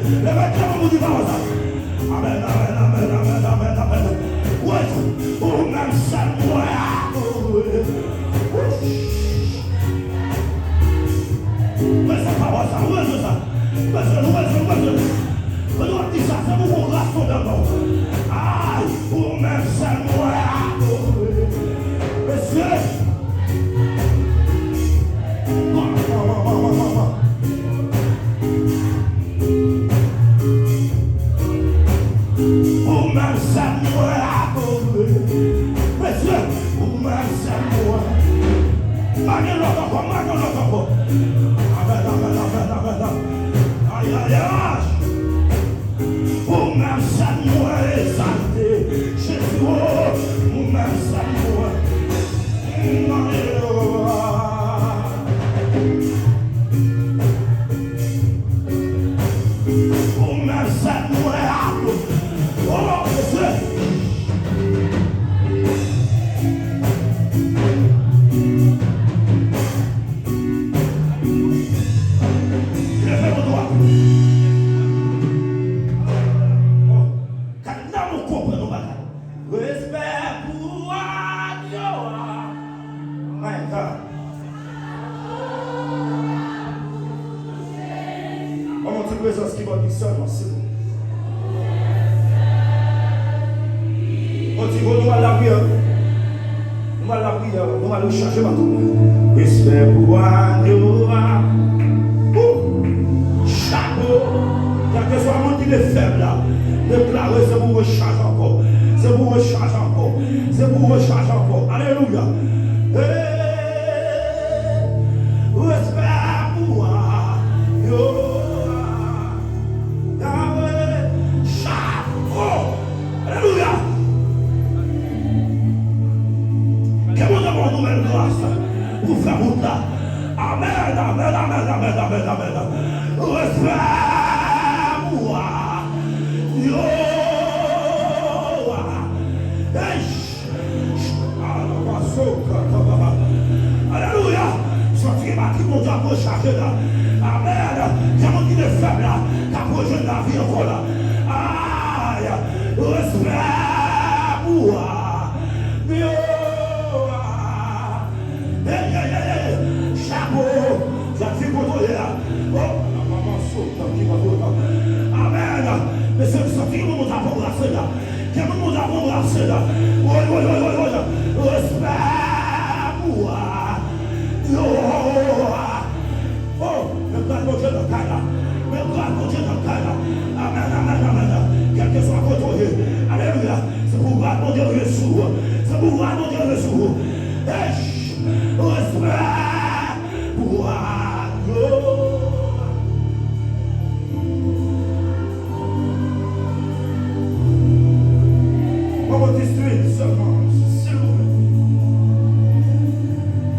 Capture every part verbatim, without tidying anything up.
Leve tèt ou pou di pawòl sa. Amèn, amèn, amèn, amèn, amèn, amèn. Wi, ou menm sèl mwen adore. Wouch. Mwen se pawòl sa, mwen se sa. Mwen se, mwen se, mwen se. Mwen dwe di sa, se pou yon gras tonbe nan men w. Ay, ou menm sèl mwen adore. Mesye. Ou menm sèl mwen adore. Mesye, ou menm sèl mwen. Pa gen lòt ankò, pa gen lòt ankò. Amèn, amèn, amèn, amèn, amèn. Ay, ay, ay. Ou menm sèl mwen egzalte. Jezi, o, ou menm sèl mwen. Ou menm sèl mwen adore. O, Jezi. Leve men w dwat. Gade, la nou konprann yon bagay. Respè pou agno a. My God. Ban m yon ti prezans ki bò li sèlman, silvouplè. Yon ti vo nou al lapriyè. Nou al lapriyè, nou al rechaje baton. Respè pou agno a. Wou! Chapo! Kèlkeswa moun ki te fèb la, deklare se pou rechaje ankò. Se pou rechaje ankò. Se pou rechaje ankò. Alelouya! Hey! Respè pou agno a. Yahweh! Chapo! Alelouya! Ke Bondye ba w nouvèl gras pou fè wout la. Amèn, amèn, amèn, amèn, amèn, amèn. Respè pou wa yo a. Hey! Alelouya! Santi gen bagay Bondye ap rechaje la. Amèn. Gen moun ki te fèb la, k ap rejwenn lavi ankò la. Ay, respè pou wa yo a. Hey, hey, hey, hey. Chapo. Sa ki kontwole la. Oh, la maman sot ki pa kontan. Amèn. Mesye, m santi yon moun ap anbrase la. Gen moun Bondye ap anbrase la. Woy, woy, woy, woy, woy. Respè pou wa yo a. Oh, men gras Bondye nan kay la. Men gras Bondye nan kay la. Amèn, amèn, amèn. Kèlkeswa kote w ye. Alelouya. Se pou gras Bondye rive sou ou. Se pou gras Bondye rive sou ou. Hey, respè pou wa yo. Mwen mwen distri sèlman, silvouplè.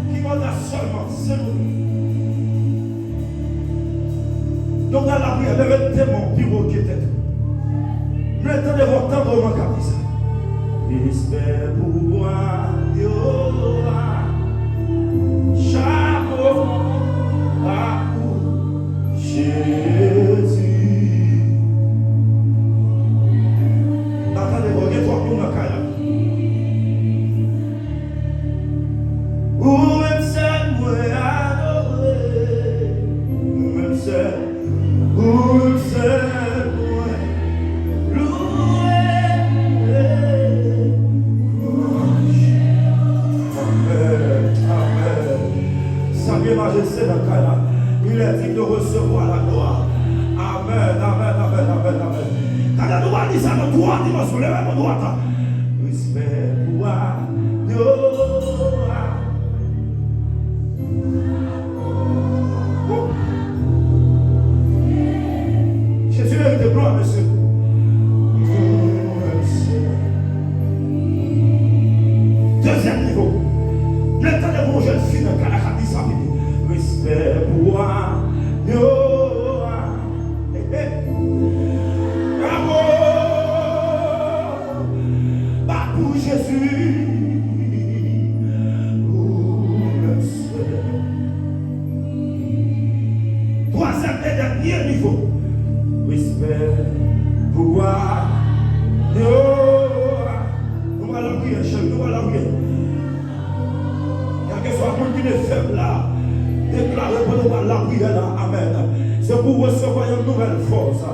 Ki manda sèlman, silvouplè. Donk, nan lapriyè, leve tèt mwen pi wo ke tèt ou. M vle tande vwa tandreman k ap di sa. Respè pou wa yo a. Chapo ba ou, Jezi. Pa tande vwa, gen twòp moun nan kay la. Ou menm sèl mwen adore. Ou menm sèl. Ou menm sèl mwen louwe. Amèn, amèn. Salye majeste nan kay la. Il est digne de recevoir la gloire. Amèn, amèn, amèn, amèn, amèn. Gade nou va di sa nan twa dimansyon. Leve men dwat la. Respè pou wa yo a. Jezi merite glwa, mesye. Dezyèm nivo. M vle tande pou yon jèn fi nan kay la k ap di sa, pitit. Respè pou wa yo a. Hey, hey. Bravo! Bat pou Jezi. Ou menm sèl. Twazyèm e dènye nivo. Respè. Pou wa yo. Nou pral lapriyè, chèf, nou pral lapriyè. Kèlkeswa moun ki te fèb la, deklare pandan w pral lapriyè la, amèn. Se pou w resevwa yon nouvèl fòs.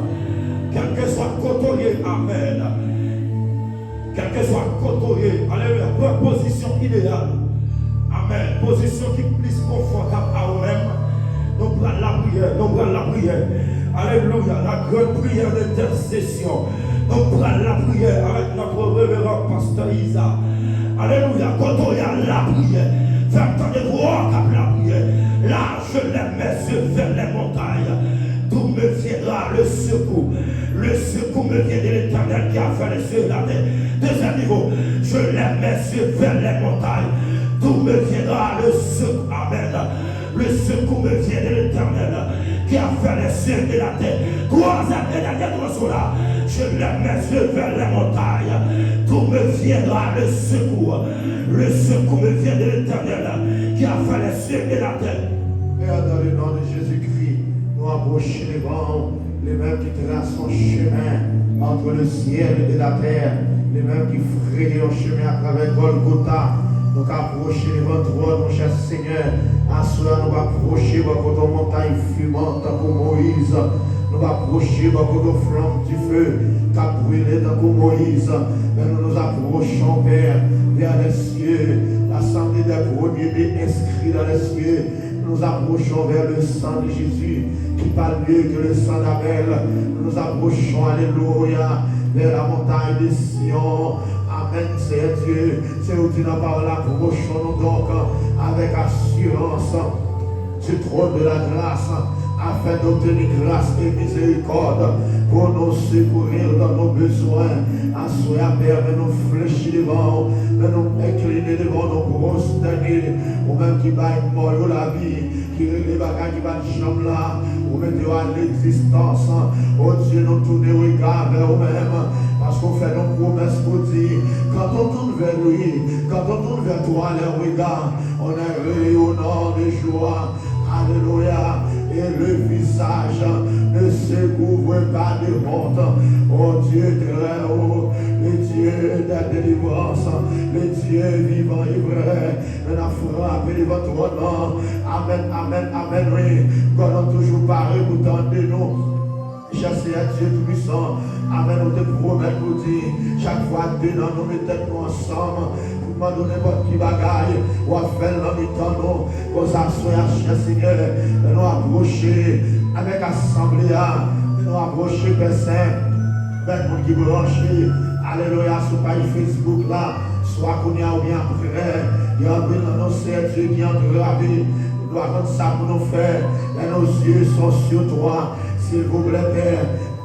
Kèlkeswa kote w ye, amèn. Kèlkeswa kote w ye, alelouya, pran pozisyon ideyal. Amèn. Pozisyon ki plis konfòtab a ou menm. Nou pral lapriyè, nou pral lapriyè. Alelouya, la grande prière d'intercession. Nou pral lapriyè avèk notre révérend pasteur Isa. Alelouya, kote w ye a, lapriyè. Fè m tande vwa w k ap lapriyè. La, je lève mes yeux vers les montagnes. D'où me viendra le secours? Le secours me vient de l'Éternel qui a fait les cieux et la terre. Deuxième niveau, je lève mes yeux vers les montagnes. D'où me viendra le secours? Amen. Le secours me vient de l'Éternel qui a fait les cieux et la terre. Troisième et dernière dimension là, je lève mes yeux vers les montagnes. D'où me viendra le secours? Le secours me vient de l'Éternel qui a fait les cieux et la terre. Père, dans le nom de Jésus-Christ, nou apwoche devan w, li menm ki trase yon chemen entre le ciel et la terre, li menm ki freye yon chemen atravè Gòlgota. Nou ka apwoche devan twòn ou, chè Senyè. Aswè a, nou pa apwoche bò kote yon montay fiman tankou Moyiz. Nou pa apwoche bò kote yon flanm dife k ap brile tankou Moyiz. Men nou nous approchons, Père, vers les cieux, l'assemblée des premiers-nés inscrits dans les cieux. Nous nous approchons vers le sang de Jésus, qui parle mieux que le sang d'Abel. Nous nous approchons, alléluia, vers la montagne de Sion. Amen, Seigneur Dieu. Se ou di nan pawòl la, approchons-nous donc avec assurance du trône de la grâce, afin d'obtenir grâce et miséricorde pour nous secourir dans nos besoins. Aswè a, Pè, men nou flechi devan w, men nou enkline devan w, nou pwostène, ou menm ki bay mò yo lavi, ki rele bagay ki pa t janm la, ou mete yo a legzistans. O Dye, nou tounen rega vè ou menm, paske w fè nou pwomès pou di, quand on tourne vers lui, quand on tourne vers toi les regards, on est rayonnant de joie. Alléluia. Et le visage ne se couvre pas de honte. Oh Dieu très haut, le Dieu de délivrance, le Dieu vivant et vrai. Men n ap frape devan twòn nan. Amèn, amèn, amèn, wi. Kò nou toujou pare pou tande nou. Chè Seyè Dye Toupisan, amèn, ou te pwomèt ou di, chak fwa de nan nou met tèt nou ansanm pou n mande w nenpòt ki bagay, w ap fè l nan mitan nou. Konsa, aswè a, chè Senyè, lè nou apwoche avèk asanble a, lè nou apwoche Pè Sen, avèk moun ki branche, alelouya, sou paj Facebook la, swa kounye a oubyen apre, gen anpil nan nou, Seyè Dye, ki antrave. Nou dwe konn sa pou nou fè. Lè nos yeux sont sur toi, silvouplè, Pè,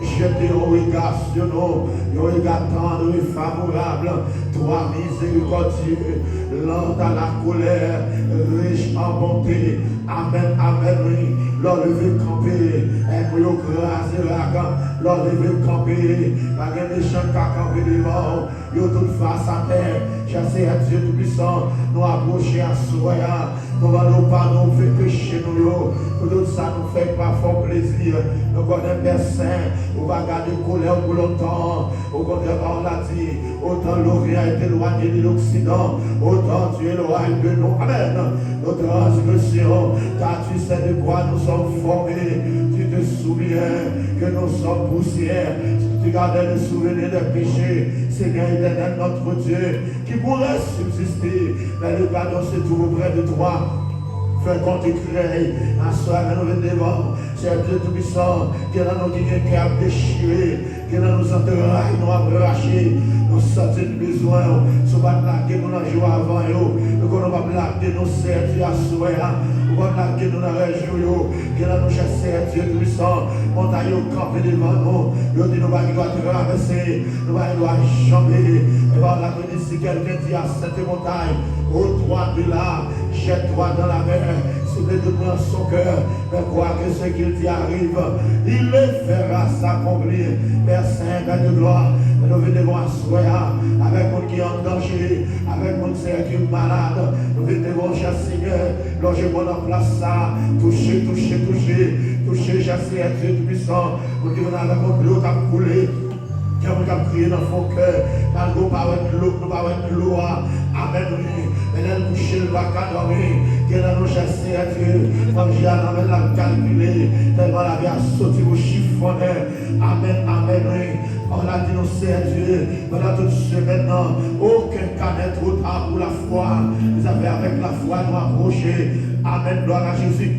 jete yon rega sou nou, yon rega tendre et favorable. Toi miséricordieux, lent à la colère, riche en bonté. Amèn, amèn, wi. Lè w leve kanpe, ènmi yo kraze rak. Lè w leve kanpe, pa gen mechan k ka kanpe devan w. Yo tout fas atè. Chè Seyè Dye Toupisan, nou apwoche aswè a. Nou mande w padon pou peche nou yo, pou tout sa nou fè ki pa fè w plezi. Nou konnen, Pè Sen, ou pa gade kolè w pou lontan. Okontrè, pawòl la di, autant l'Orient est éloigné de l'Occident, autant tu éloignes de nous, amèn, nos transgressions, car tu sais de quoi nous sommes formés. Tu te souviens que nous sommes poussière. Si tu te gardais le souvenir des péchés, Seigneur éternel, notre Dieu, qui pourrait subsister, mais le pardon se trouve auprès de toi. Fè kont ekrèy, aswè a, men nou vin devan w, Seyè Dye Toupisan, gen nan nou ki gen kè ap dechire, gen nan nou zantray nou ap rache, nou santi n bezwen w, si w pa t lage nou nan jou avan yo, nou konnen w p ap lage nou, Seyè Dye, aswè a, ou p ap lage nou nan rès jou yo, gen nan nou, chè Seyè Dye Toupisan, montay yo kanpe devan nou, yo di nou pa gen dwa travèse, nou pa gen dwa janbe, e pawòl la di, si quelqu'un dit à cette montagne, ôte-toi de là, jette-toi dans la mer, s'il ne doute point en son cœur, mais croit que ce qu'il dit arrive, il le fera s'accomplir. Pè Sen, Pè de glwa, nou vin devan w aswè a, avèk moun ki an danje, avèk moun, Seyè, ki malad, nou vin devan w, chè Senyè, lonje men w nan plas sa, touche, touche, touche, Touche chè Seyè Dye Toupisan, moun ki vin avèk yon dlo k ap koule. Gen moun k ap kriye nan fon kè, malgre w pa wè dlo, nou pa wè dlo a. Amèn, wi. Men lè l kouche, l pa ka dòmi. Gen nan nou chè Seyè Dye, manje a nan men l ap kalkile, tèlman lavi a soti pou chifonnen. Amèn, amèn, wi. Pawòl la di nou, Seyè Dye, pandan tout semèn nan, okenn ka n'est trop tard pour la foi. Li di avèk lafwa nou apwoche. Amèn, glwa a Jezi.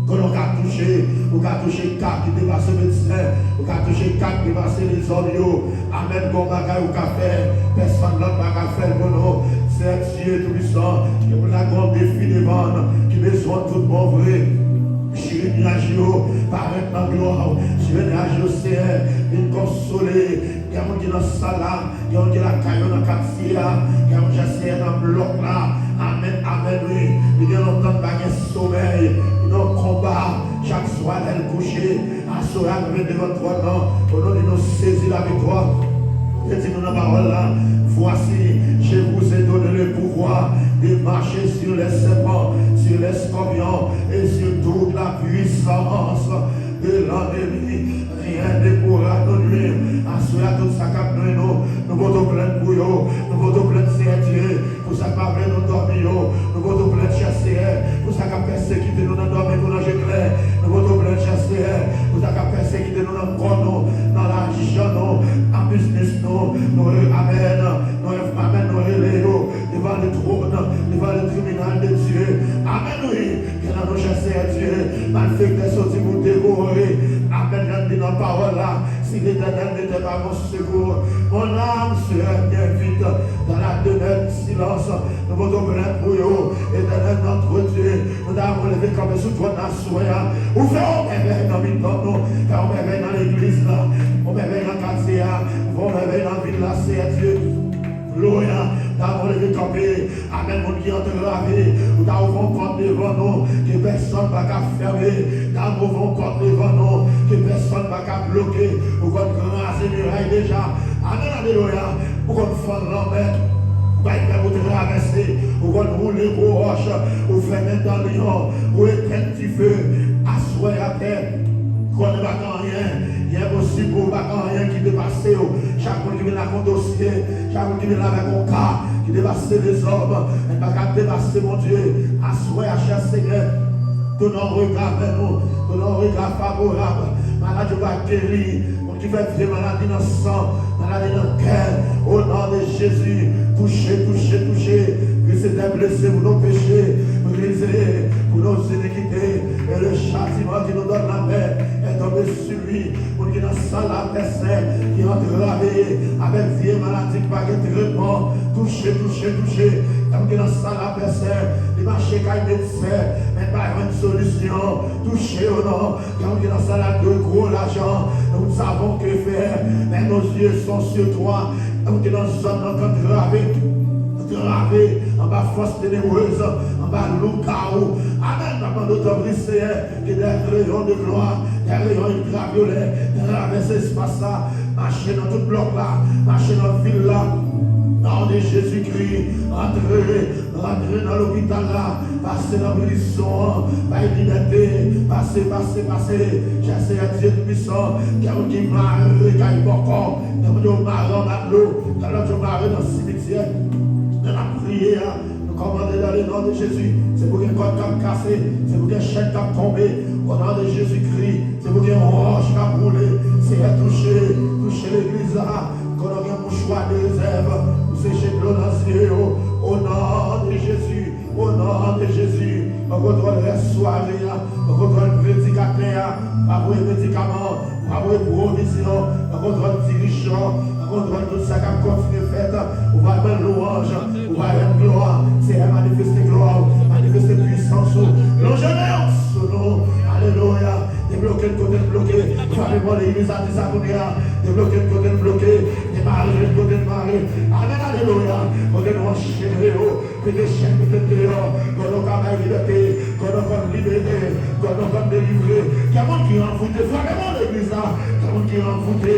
Kote w ka touche, ou ka touche ka ki depase medsen, ou ka touche ka ki depase lezòm yo. Amèn, gon bagay ou ka fè, pèsonn lòt pa ka fè l pou nou. Seyè Dye Toupisan, ke pou lage yon defi devan n, ki bezwen tout bon vre. Chire nyaj yo, parèt nan glwa w. Chire nyaj yo, Seyè, vin konsole. Gen moun ki nan sal la, gen moun ki lakay yo nan katye a, gen moun ki nan blòk la. Amèn, amèn, wi. Li gen lontan n pa gen somèy. Li nan konba. Chak swa lè l kouche, aswè a nou vin devan twòn nan. O non de nou sezi laviktwa. Te di nou nan pawòl la, Voici, je vous ai donné le pouvoir de marcher sur les serpents, sur les scorpions et sur toute la puissance de l'ennemi. Rien ne pourra nous nuire. Aswè a, tout sa k ap nwi nou, nou pote w plent pou yo. Nou pote w plent, Seyè Dye, pou sa k pa vle nou dòmi yo. Nou pote w plent, chè Seyè, pou sa k ap pèsekite nou nan dòmi kou nan je klè. Nou pote w plent, chè Seyè, pou sa k ap pèsekite nou nan kò nou, nan lajan nou, nan biznis nou. Nou re-, amèn. Nou re-, amèn. Nou rele yo devan le twòn, devan le tribinal de Dye. Amèn, wi. Gen nan nou, chè Seyè Dye, malfektè soti pou devore. Amèn, jan li nan pawòl la, si Letènèl n'était pas mon secours, mon âme serait bien vite dans la demeure du silence. Nou pote w plent pou yo, Etènèl, notre Dieu, nou ta renmen leve kanpe sou twòn aswè a. Ou fè yon mèvèy nan mitan nou, fè yon mèvèy nan legliz la, yon mèvèy nan katye a, fè yon mèvèy nan vil la, Seyè Dye. Gloria, ta renmen leve kanpe. Amèn, moun ki antrave, ou ta ouvè yon pòt devan nou, ke pèsonn pa ka fèmen. Ta ouvè yon pòt devan nou, ke pèsonn pa ka bloke. Ou konn kraze miray deja. Amèn, alelouya. Ou konn fann lanmè. Ou bay pèp ou travèse. Ou konn woule gwo wòch. Ou fèmen dan lyon. Ou etenn dife. Aswè a tè. Konnen pa gen anyen ki enposib pou ou, pa gen anyen ki depase w. Chak moun ki vin la ak yon dosye, chak moun ki vin la avèk yon ka ki depase lezòm, men pa ka depase Bondye. Aswè a, chè Senyè, tounen yon rega vè nou, tounen yon rega favorab. Malad yo va geri, moun ki fè vye maladi nan san, maladi nan kè, o non de Jezi, touche, touche, touche. Christ était blessé pour nos péchés, brisé pour nos iniquités, et le châtiment qui nous donne la paix est tombé sur lui. Moun ki nan sal la, pè Seyè, ki antrave avèk vye maladi ki pa gen tretman, touche, touche, touche. Moun ki nan sal la, pè Seyè, li mache kay medsen, men pa jwenn solisyon, touche yo non. Gen moun ki nan sal la dwe gwo lajan, nous savons que faire, mais nos yeux sont sur toi. Gen moun ki nan zòn nan k antrave, antrave anba fòs tenebrez, anba loukawou. Amèn. N ap mande w tanpri, Seyè, ke des rayons de gloire, des rayons ultraviolets travèse espas la, mache nan tout blòk la, mache nan vil la. Non de Jezikri, antre, antre nan lopital la, pase nan prizon an, bay libète, pase, pase, pase. Chè Seyè Dye Toupisan, gen moun ki mare kay bòkò, gen moun yo mare anba dlo, gen lòt yo mare nan simityè. Lè n ap priye a, nou kòmande dans le nom de Jésus. Se pou gen kòd k ap kase, se pou gen chèn k ap tonbe. O non de Jezikri, se pou gen wòch k ap woule. Seyè, touche, touche legliz la. Kote gen mouchwa de rezèv pou seche dlo nan zye yo. O non de Jezi, o non de Jezi, pran kontwòl rès sware a, pran kontwòl predikatè a, pa voye medikaman, pa voye pwovizyon, pran kontwòl dirijan, pran kontwòl tout sa k ap kontinye fèt. Ou va jwenn lwanj, ou va jwenn glwa. Seyè, manifeste glwa w, manifeste pwisans ou. Lonje men w sou nou. Alelouya. Debloke l kote l bloke. Frape pòt legliz la, di sa kounye a. Debloke l kote l bloke. Demare l kote l mare. Amèn, alelouya. Kote nou anchene yo, pete chèn, pete l deyò. Kote nou ka bay libète. Kote nou konn libere. Kote nou konn delivre. Gen moun ki anvoute. Frape pòt legliz la. Gen moun ki anvoute.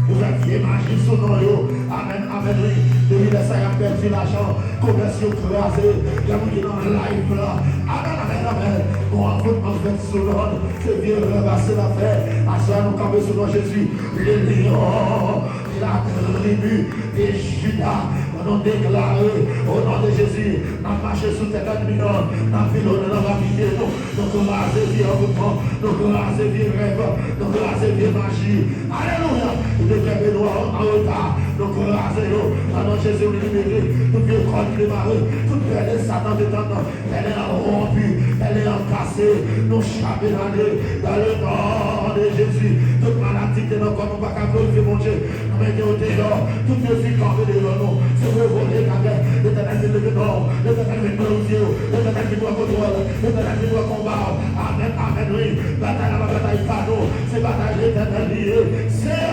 Ou fè vye maji sou non yo. Amèn, amèn, wi. Depi lè sa y ap pèdi lajan, komès yo kraze. Gen moun ki nan live la. Amèn, amèn, amèn. Bon, anvoutman fèt sou non. Se vye rèv ase l ap fè. Aswè a nou kanpe sou non Jezi. Le Lion de la tribu de Juda. Nou deklare, o non de Jezi, n ap mache sou tèt ènmi an, n ap pilonnen, n ap lapide nou. Nou kraze vye anvoutman, nou kraze vye rèv, nou kraze vye maji. Alelouya! Ou te kenbe nou an, an reta, nou kraze yo. Nan non Jezi, nou libere tout vye kòd ki te mare, tout pèlen Satan te tann, pèlen an wonpi, pèlen an kase. Nou chape n ale, dans le nom de Jésus. Tout maladi ki te nan kò nou pa ka glorifye Bondye. Nou mete yo deyò. Tout vye fi kanpe deyò nou. Se pou yo vole kagè. Letènèl vin leve non. Letènèl vin glorifye w. Letènèl vin pran kontwòl. Letènèl vin pran konba w. Amèn, amèn, wi. Batay la pa batay pa nou. Se batay Letènèl li ye. Seyè,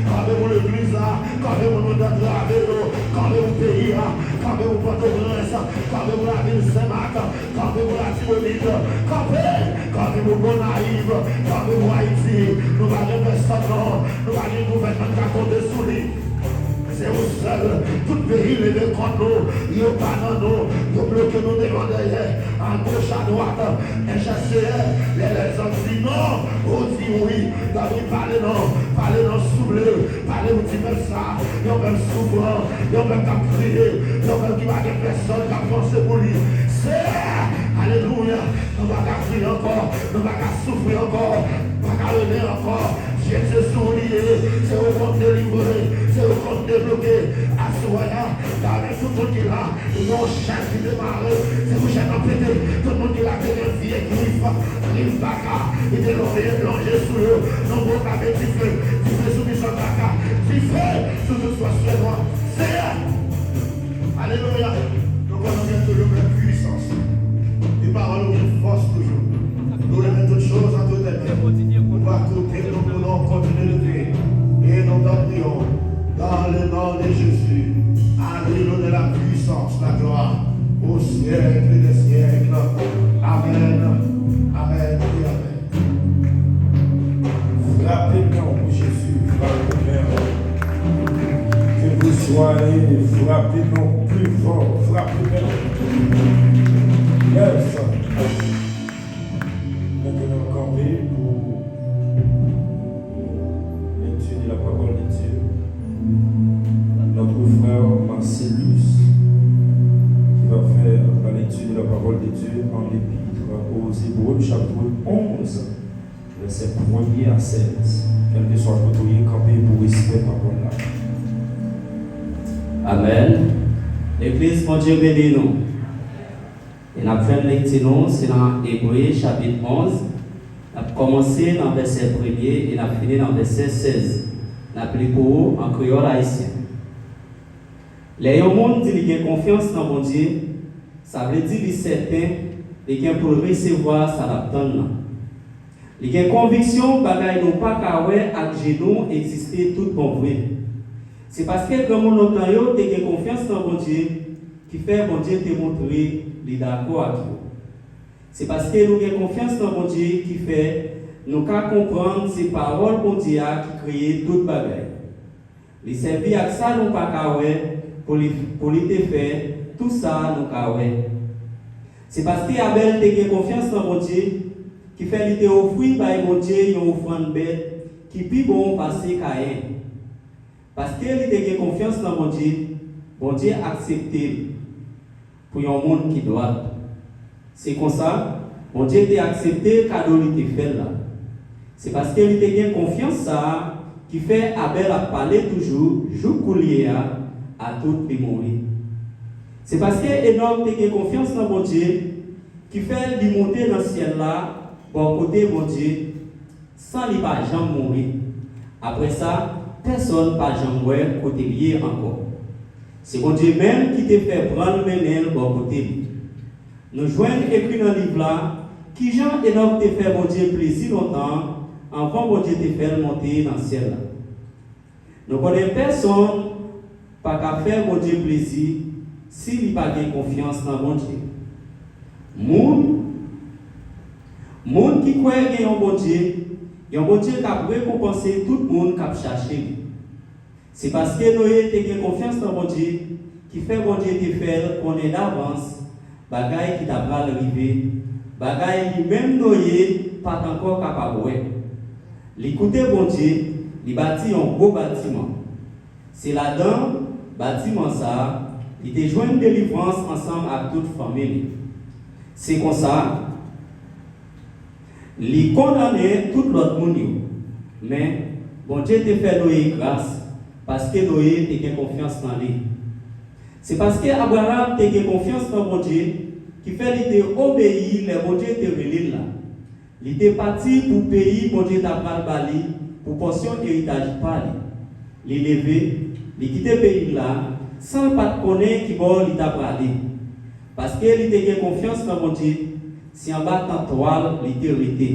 kanpe pou legliz la. Kanpe pou moun antrave yo. Kanpe pou peyi a. Kanpe pou Pòtoprens. Kanpe pou lavil Senmak. Kanpe pou Latibonit, kanpe, kanpe pou Gonayiv, kanpe pou Ayiti. Nou pa gen pèsonn non, nou pa gen gouvènman n ka konte sou li. Se ou sèl, tout peyi leve kont nou, yo pa nan nou, yo bloke nou devan dèyè, agoch adwat, men Seyè, lè lèzòm di non, ou di wi, tanpri pale non, pale non souple. Pale pou ti pèp sa, yon pèp soufran, yon pèp k ap kriye, yon pèp ki pa gen pèsonn k ap panse pou li. Seyè, alelouya, nou pa ka kriye ankò, nou pa ka soufri ankò, pa ka rele ankò. Jezi se ou li ye, se ou k konn delivre, se ou k konn debloke. Aswè a, gade tout moun ki la, yon chèn ki te mare, se pou chèn nan pete. Tout moun ki la te gen vye grif, grif baka, li te lonje, lonje sou yo. Nan gwo kape dife, dife sou michòt baka, dife sou tout fòs fènwa. Seyè! Alelouya! Nou konnen w gen toujou menm pwisans. E pawòl ou gen fòs toujou. Nou remèt tout choz ant tes men. Ou pa koute nou pou nou kontinye leve. E nou tanpri w, dans le nom de Jésus, à lui l'honneur, la puissance, la gloire, au siècle des siècles. Amèn, amèn e amèn. Frape men w, Jezi, frape men w. Que vous soyez, frape men w pli fò, frape men w. Yes. Maintenant, kanpe pou lecture de la parole de Dieu. Notre frère Marcellus, qui va faire la lecture de la parole de Dieu en l'Épître aux Hébreux, chapitre onze, versets premier à seize. Kèlkeswa kote w ye, kanpe pou respè pawòl la. Amèn. Legliz, Bondye beni nou. E n ap jwenn lekti nou, se nan Ebre, chapit onz. N ap kòmanse nan vèsè premye e n ap fini nan vèsè sèz. N ap li pou ou an kreyòl ayisyen. Lè yon moun di li gen konfyans nan Bondye, sa vle di li sèten li gen pou l resevwa sa l ap tann nan. Li gen konviksyon bagay nou pa ka wè ak je nou egziste tout bon vre. Se paske granmoun lontan yo te gen konfyans nan Bondye ki fè Bondye te montre li dakò ak yo. Se paske nou gen konfyans nan Bondye ki fè nou ka konprann se pawòl Bondye a ki kreye tout bagay. Li sèvi ak sa nou pa ka wè pou li, pou li te fè tou sa nou ka wè. Se paske Abèl te gen konfyans nan Bondye ki fè li te ofri bay Bondye yon ofrann bèt ki pi bon pase Kayen. Paske li te gen konfyans nan Bondye, Bondye aksepte l pou yon moun ki dwat. Se konsa, Bondye te aksepte kado li te fè l la. Se paske li te gen konfyans sa a ki fè Abèl ap pale toujou jouk koulye a, atout li mouri. Se paske Enòk te gen konfyans nan Bondye ki fè li monte nan syèl la bò kote Bondye, san li pa janm mouri. Apre sa, pèsonn pa janm wè kote l ye ankò. Se Bondye menm ki te fè pran l mennen l bò kote li. Nou jwenn ekri nan liv la kijan Enòk te fè Bondye plezi lontan anvan Bondye te fè l monte nan syèl la. Nou konnen pèsonn pa ka fè Bondye plezi si li pa gen konfyans nan Bondye. Moun, moun ki kwè gen yon Bondye, yon Bondye k ap rekonpanse tout moun k ap chache li. Se paske Noye te gen konfyans nan Bondye ki fè Bondye te fè l konnen davans bagay ki ta pral rive, bagay li menm Noye pa t ankò kapab wè. Li koute Bondye, li bati yon gwo batiman. Se ladan batiman sa a, li te jwenn delivrans ansanm ak tout fanmi li. Se konsa, li kondannen tout lòt moun yo. Men, Bondye te fè Noye gras, paske Noye te gen konfyans nan li. Se paske Abraram te gen konfyans nan Bondye ki fè li te obeyi lè Bondye te rele l la. Li te pati pou peyi Bondye ta pral ba li pou pòsyon eritaj pa li. Li leve, li kite peyi l la, san l pa t konnen ki bò li ta prale. Paske li te gen konfyans nan Bondye, se anba tant twal li te rete.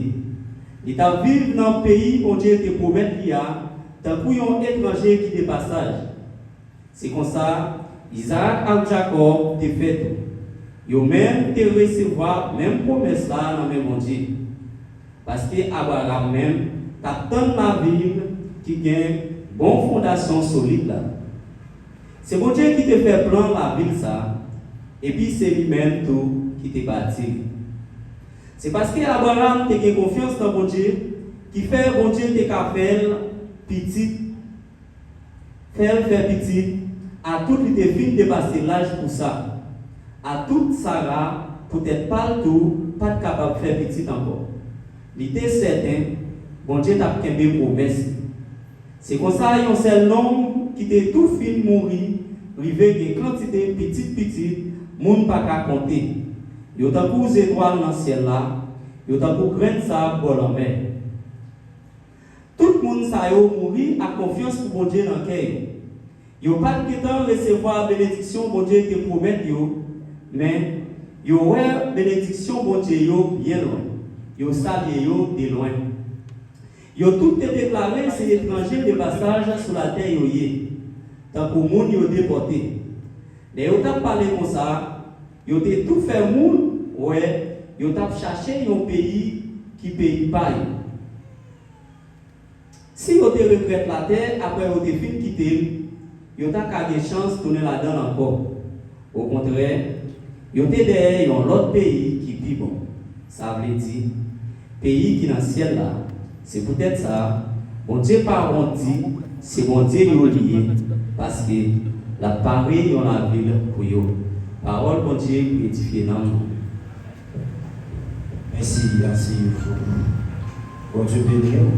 Li t ap viv nan peyi Bondye te pwomèt li a, tankou yon etranje ki de pasaj. Se konsa, Izarak ak Jakòb te fèt tou. Yo menm te resevwa menm pwomès la nan men Bondye. Paske Abraram menm t ap tann lavil ki gen bon fondasyon solid la. Se Bondye ki te fè plan lavil sa a, epi se li menm tou ki te bati l. Se paske Abraram te gen konfyans nan Bondye ki fè Bondye te ka fè l pitit, fè l fè pitit, atout li te fin depase laj pou sa. Atout Sara, poutèt pa l tou, pa t kapab fè pitit ankò. Li te sèten Bondye t ap kenbe pwomès li. Se konsa, yon sèl nonm ki te tou fin mouri rive gen kantite pitit pitit moun pa ka konte. Yo tankou zetwal nan syèl la, yo tankou grenn sab bò lanmè. Tout moun sa yo mouri ak konfyans pou Bondye nan kè yo. Yo pa t gentan resevwa benediksyon Bondye te pwomèt yo, men yo wè benediksyon Bondye yo byen lwen. Yo salye yo de lwen. Yo tout te deklare se etranje de pasaj sou latè yo ye, tankou moun yo depòte. Lè yo t ap pale konsa, yo te tou fè moun wè yo t ap chache yon peyi ki peyi pa yo. Si yo te regrèt latè apre yo te fin kite l, yo ta ka gen chans tounen ladan l ankò. Okontrè, yo te dèyè yon lòt peyi ki pi bon, sa vle di, peyi ki nan syèl la. Se poutèt sa, Bondye pa wont di se Bondye yo li ye, paske l ap pare yon lavil pou yo. Pawòl Bondye pou edifye nanm nou. Mèsi, aseyez-vous. Bondye beni w.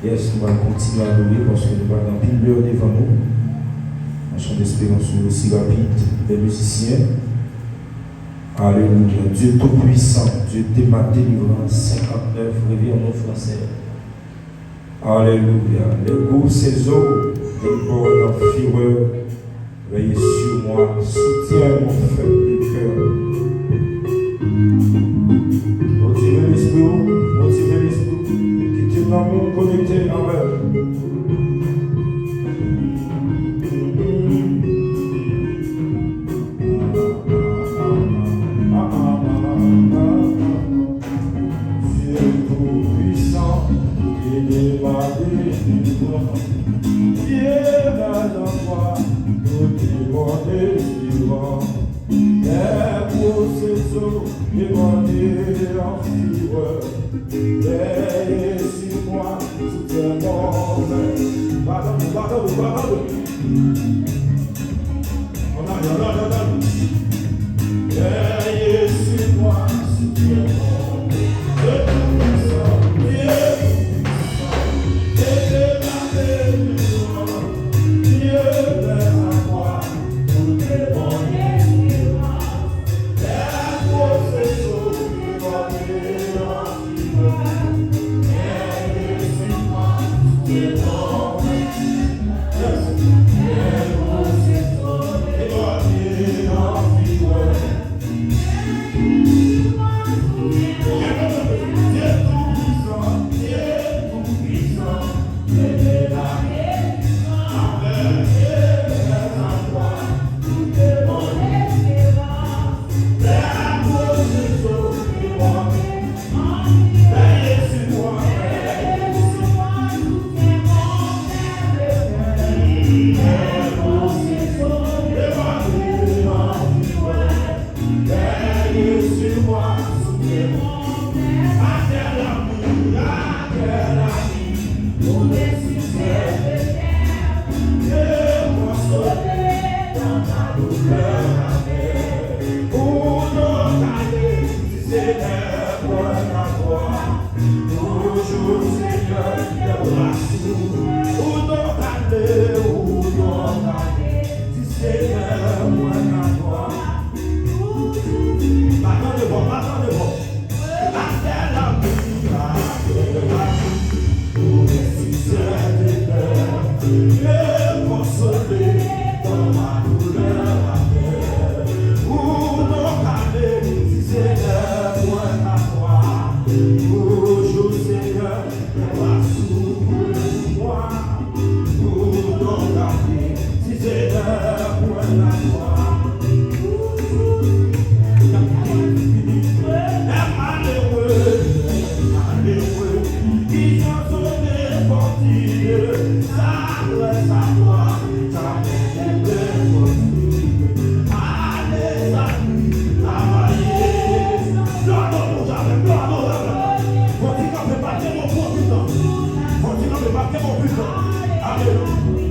Yes, nou pral kontinye adore paske nou pral gen anpil lè devan nou. Mwen chante esperans nou osi rapid. Les musiciens. Alléluia. Dieu Tout-Puissant, Dieu de ma délivrance, cinquante-neuf, reversion français. Alléluia. Les grosses eaux débordent en fureur. Veillez sur moi, soutiens mon faible cœur. Motive lespri w, motive lespri w. Kite nanm ou konekte avè l. Dieu Tout-Puissant, qui débat des délivrants, qui est là dans toi, tout est bon délivrant. Les processions demandées en fureur, veillez sur moi, sous tes mains. Pardon, pardon, pardon. Veillez sur moi, si tu es bon, de tout puissant, Dieu tout-puissant, et de la délivrance, Dieu est à moi, tout est bon, délivrance, les processions demandées en fureur. Konsole dans ma douleur amère. Pour ton calme, si Seigneur, point à toi. Toujours, Seigneur, tes bras s'ouvrent pour moi. Pour ton calme, si Seigneur, point à toi. Les malheureux, les malheureux, ils en sont départis. Sa grâce à toi, ça m'est départi. Allez, salut, travailler. Lòd ou javè, lòd ou javè. Fò ti kanpe, pa gen bon pwofitan. Fò ti kanpe, pa gen bon pwofitan. Alelouya.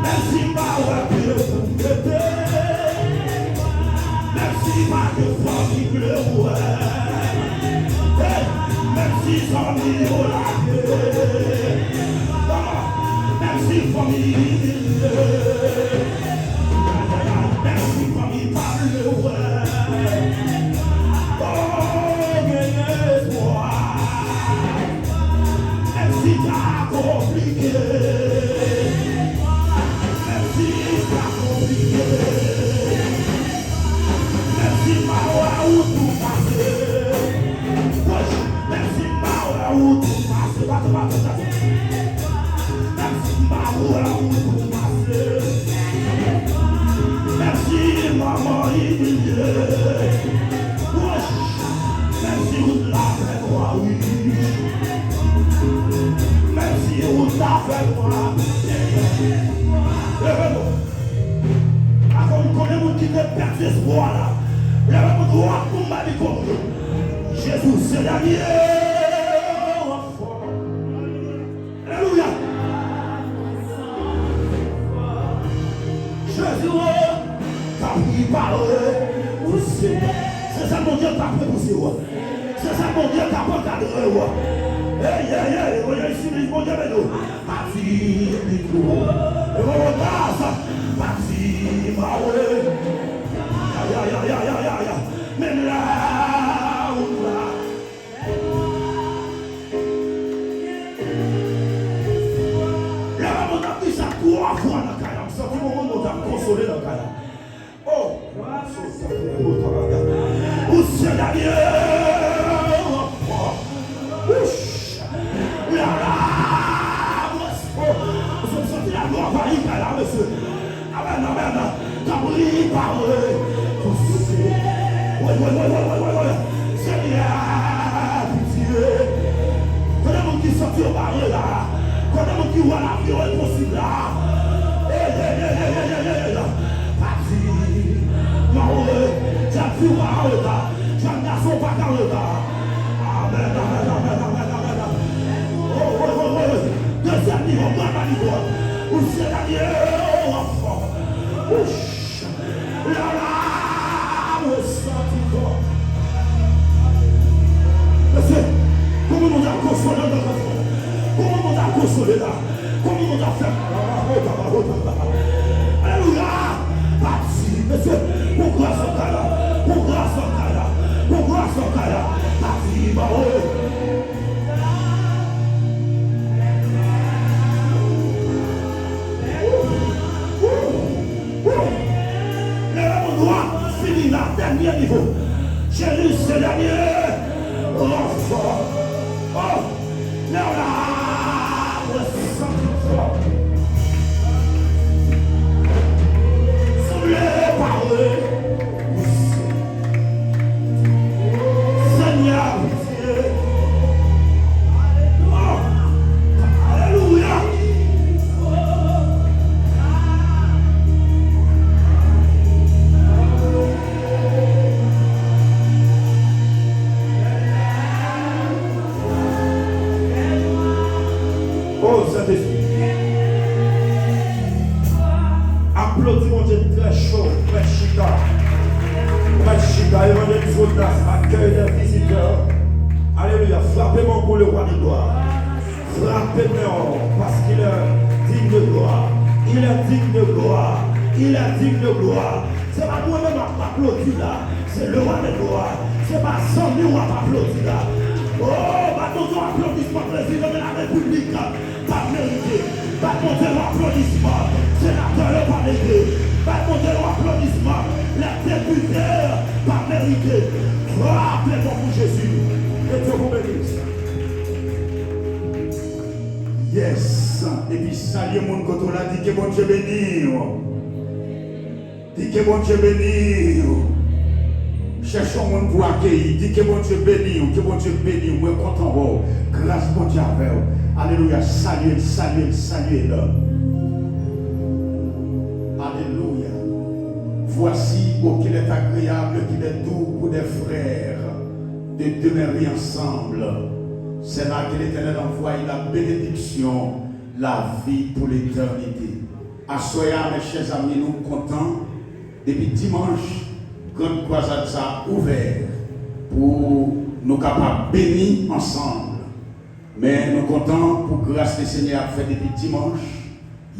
Menm si m pa wè pye pou m mete, menm si pa gen fanmi vle wè, hey, menm si zanmi yo lage, menm si fanmi imilye, menm si fanmi pa vle wè, oh, gen espwa. Menm si sa konplike, menm si sa konplike, menm si m pa wè wout pou m pase, woy, menm si m pa wè wout pou m pase, pase, pase, pase. Menm si m pa wè wout pou m pase, menm si manman imilye, woy, menm si wout la fè nwa, wi. Menm si wout la fè nwa. Leve nou. Avan m konnen moun ki te pèdi espwa la. Leve moun dwat pou m ba li kouri. Jezi, se dènye. Alelouya. Jezi, w ap prepare pou se. Se sa Bondye ap prepare pou se w. Se sa Bondye k ap ankadre w. Ey, ey, ey, voye isi, Bondye beni w. Pati pito. E mwen, mwen, pati mawe. Ya, ya, ya. Men la, ou la. Lè mwen ap di sa twa fwa nan kay la, m santi mwen, mwen, mwen ap konsole nan kay la. Oh! Ou se dènye. Wouch! La, la! Oh! Ou santi laglwa anvayi kay la, mesye. Amèn, amèn. Tanpri, pare. Wi, wi, wi. Senyè, pitye. Kote moun ki santi yo bare la? Kote moun ki wè lavi yo enposib la? Ey, ey, ey, ey, ey, ey, ey. Pati. Mawe. Jèn fi w pa an reta. Jèn gason w pa ka an reta. Amèn, amèn, amèn, amèn, amèn. Oh, oh, oh, oh. Dezyèm nivo, mwen pa nivo. Ou se dènye. Wouch. La, la, mwen santi fò. Mesye, kòman nou ta konsole nan kòf la? Kòman nou ta konsole la? Kòman nou ta fè? Alelouya! Fini la, dènye nivo. Jezi se dènye ranfò. Oh, lè w la, mwen santi w fò. Sanble pa vre. Senyè, pitye. Oh, alelouya. Oh, Sentespri. Aplodi Bondye trè cho. Mèt chita. Mèt chita. Evanjelis Rodas, accueil des visiteurs. Alelouya. Frape mankou le roi de gloire. Frape men w, parce qu'il est digne de gloire. Il est digne de gloire. Il est digne de gloire. Se pa mwen menm k ap aplodi la. Se le roi de gloire. Se pa zanmi w ap aplodi la. Oh, bat Bondye yon aplodisman, prezidan de la repiblik pa merite. Bat Bondye yon aplodisman, senatè yo pa merite. Bat Bondye yon aplodisman, les députés pa merite. Frape fò pou Jezi. Que Dieu vous bénisse. Yes. Epi salye moun kote w la, di ke Bondye beni w. Di ke Bondye beni w. Chèche yon moun pou akeyi. Di ke Bondye beni w, ke Bondye beni w. Mwen kontan wè w. Gras Bondye avè w. Alelouya. Salye l, salye l, salye l. Alelouya. Voici, oh, qu'il est agréable, qu'il est doux pour des frères de demeurer ensemble. C'est là que l'Éternel envoie la bénédiction, la vie pour l'éternité. Aswè a, mes chers amis, nou kontan. Depi dimanch, grann kwazad sa a ouvè pou nou kapab beni ansanm. Men nou kontan pou gras Lesenyè ap fè depi dimanch,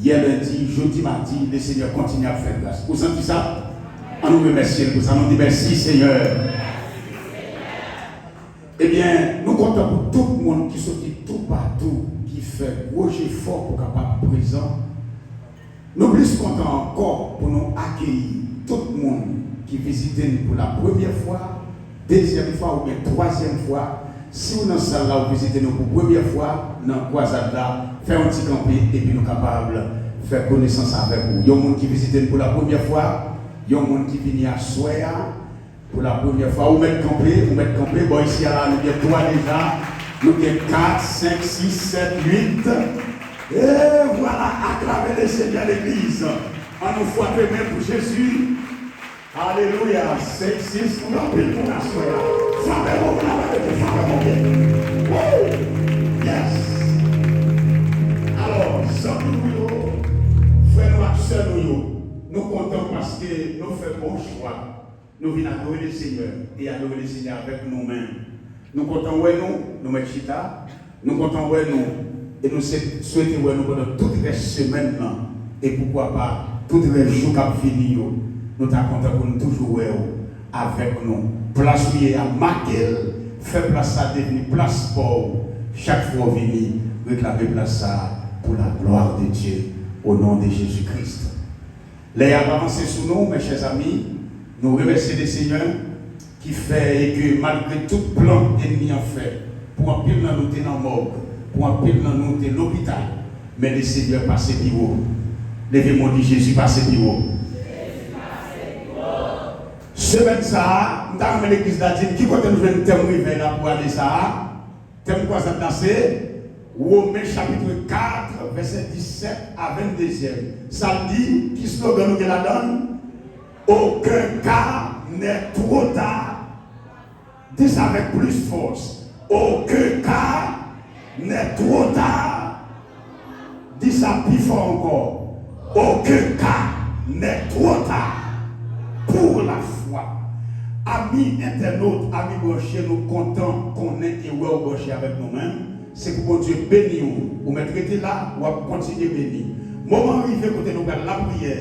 yè lendi, jodi madi, Lesenyè kontinye ap fè gras. Ou santi sa? Ann nou remèsye l pou sa. Nou di, mèsi, Senyè. Ebyen, nou kontan pou tout moun ki soti toupatou, ki fè gwo jefò pou kapab prezan. Nou plis kontan ankò pou nou akeyi tout moun ki vizite n pou la premyè fwa, dezyèm fwa oubyen twazyèm fwa. Si w nan sal la, ou vizite nou pou premyè fwa nan kwazad la, fè yon ti kanpe epi nou kapab fè konesans avèk ou. Yon moun ki vizite n pou la premyè fwa, yon moun ki vini aswè a, pou la premyè fwa, ou mèt kanpe, ou mèt kanpe. Bò isi a la, nou gen twa deja. Nou gen kat, senk, sis, sèt, uit. E vwala, aklame Lesenyè, legliz. Ann nou frape men pou Jezi. Alelouya. Senk, sis, nou gen anpil moun aswè a. Frape bon pou la, frape bon, frape bon byen. Woo! Yes. Alò, zanmi nou yo, frè nou ak sè nou yo, nou kontan paske nou fè bon chwa. Nou vin adore Lesenyè e adore Lesenyè avèk nou menm. Nou kontan wè nou, nou mèt chita. Nou kontan wè nou e nou se- swete wè nou pandan tout rès semèn nan e poukwa pa tout rès jou k ap vini yo. Nou ta kontan pou nou toujou wè w avèk nou. Plas ou ye a, make l, fè plas sa devni plas pa w. Chak fwa w vini, reklame plas sa pou la gloire de Dieu, au nom de Jésus-Christ. Lè y ap avanse sou nou, mes chers amis, nou remèsye Lesenyè ki fè e ke malgre tout plan ènmi an fè, pou anpil nan nou te nan mòg, pou anpil nan nou te lopital, men Lesenyè pase pi wo. Leve men w, di, Jezi pase pi wo. Semèn sa a, m ta renmen legliz la di m ki kote nou jwenn tèm revèy la pou ane sa a. Tèm kwazad la se Women chapit kat, vèsè disèt a vennde. Sa l di, ki slogan nou gen ladan l? Aucun cas n'est trop tard. Di sa avèk plis fòs. Aucun cas n'est trop tard. Di sa pi fò ankò. Aucun cas n'est trop tard pour la foi. Ami entènot, ami branche, nou kontan konnen e wè w branche avèk nou menm. Se pou Bondye beni w. Ou mèt rete la, w ap kontinye beni. Moman an rive kote nou pral lapriyè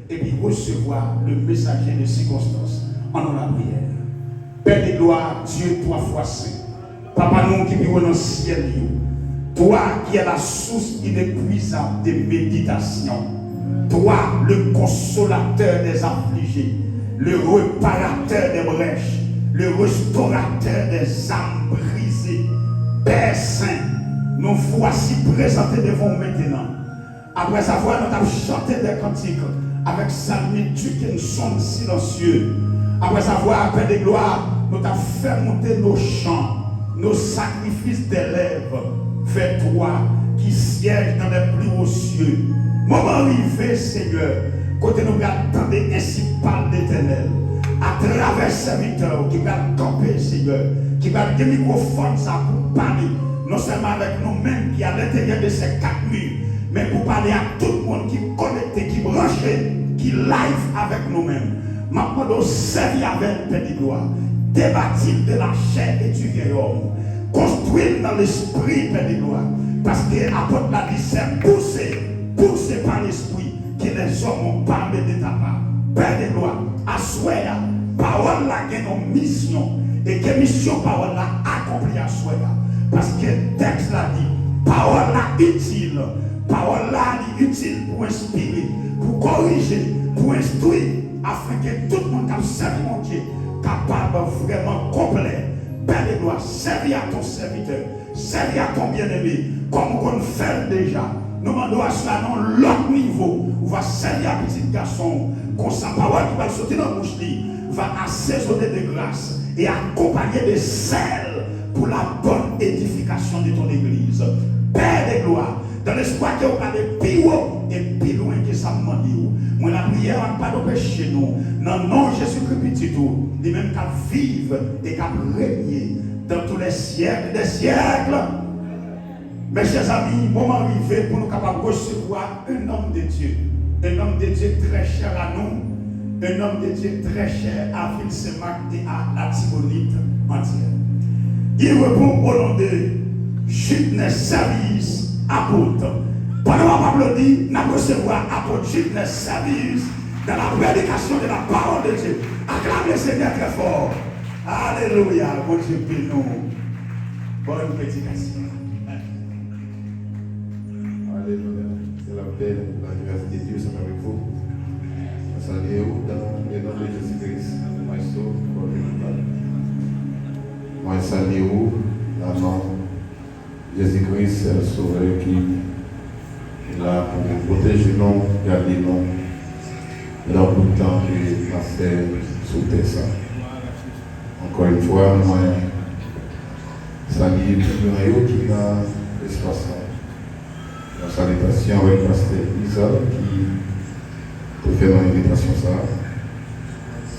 epi resevwa le mesaje de sikonstans. Ann nou lapriyè. Père de gloire, Dieu trois fois saint, Papa nou ki pi wo nan syèl yo, toi qui es la source inépuisable de méditation, toi le consolateur des affligés, Le réparateur des brèches, le restaurateur des âmes brisées. Pè sen, nous voici présentés devant vous maintenant. Après avoir nou t ap chante des cantiques avec Salmi Dickinson Silencieux, après avoir, Père de gloire, nou t ap fè monte nos chants, nos sacrifices des lèvres vers toi qui sièges dans les plus hauts cieux. Moman rive, Senyè, kote nou pral tande ainsi parle l'Éternel, atravè sèvitè w ki pral kanpe, Senyè, ki pral gen mikwofòn sa pou pale, non sèlman avèk nou menm ki alenteryè de ces quatre murs, men pou pale ak tout moun ki konekte, ki branche, ki live avèk nou menm. M ap mande w sèvi avè l, Pè de glwa. Débâtis-le de la chair et du vieil homme. Konstwi l nan lespri, Pè de glwa. Paske apot la di, c'est poussé, poussé par l'esprit que les hommes ont parlé de ta part. Pè de glwa, aswè a, pawòl la gen yon misyon, e ke misyon pawòl la akonpli aswè a. Paske tèks la di, pawòl la itil, pawòl la li itil pou enspire, pou korije, pou enstwi, afin ke tout moun k ap sèvi Bondye kapab vrèman konplè. Pè de glwa, sèvi a ton sèvitè. Sèvi a ton byeneme, kòm ou konn fè l deja. Nou mande w aswè a nan yon lòt nivo. Ou va sèvi a pitit gason w. Konsa, pawòl ki pral soti nan bouch li va asezone de gras e akonpanye de sèl pour la bonne édification de ton église. Pè de glwa, dans l'espoir ke w prale pi wo e pi lwen ke sa m mande w. Mwen lapriyè ak padon peche nou, nan non Jezikri Pitit ou, li menm k ap viv e k ap renye dans tous les siècles des siècles. Mes chers amis, moman rive pou nou kapab resevwa un homme de Dieu, un homme de Dieu très cher à nous, un homme de Dieu très cher à Ville Saint-Marc et à l'Artibonite entière. Il répond au nom de Judness Servius, apôtre. Pandan w ap aplodi, n ap resevwa apot Judness Servius dans la prédication de la parole de Dieu. Acclame le Seigneur très fort. Alelouya, Bondye beni w. Bòn predikasyon. Alelouya. Que la paix, la grâce de Dieu soit avec vous. Mwen salye w nan le non de Jezi Kris, maestro, Mwen salye w nan non Jezi Kris, sèl Sovè ki la pou pwoteje nou, gade nou, pandan bout tan ke n ap fè sou tè sa. Ankò yon fwa, mwen salye tout moun yo ki nan espas la. Yon salitasyon avèk pastè Iza ki te fè nou envitasyon sa a.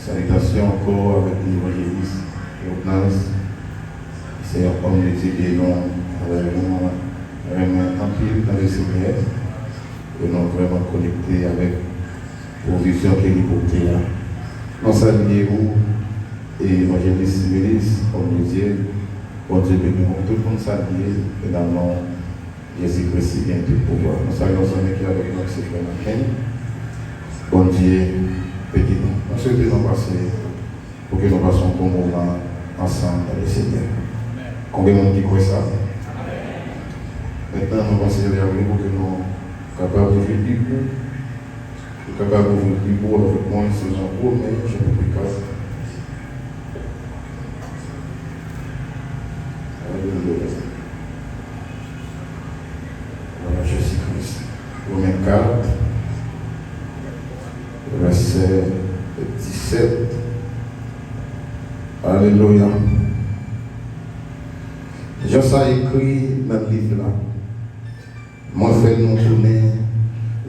Salitasyon ankò avèk evanjelis Rodnans. Se yon òm de Dye ke nou renmen, renmen anpil nan Lesenyè. E nou vrèman konekte avèk pwovizyon ke li pote a. Nou salye ou, evanjelis Similis, òm de Dye. Bondye beni w. Tout moun salye, e nan non Jezi Kris ki gen tout pouvwa. Nou salye yon zanmi ki avèk nou, se frè Macken. Bondye beni nou. Mwen swete nou pase, pou ke nou pase yon bon moman ansanm nan Lesenyè. Konbyen moun ki kwè sa? Mentnan, nou konsidere avèk nou pou ke nou kapab ouvri Bib nou. Ou kapab ouvri Bib ou avèk mwen, se nan Women, chapit kat. Alelouya. Glwa a Jezi Kris. Women kat, vèsè disèt. Alelouya. Jan sa ekri nan liv la. Mwen fè nou tounen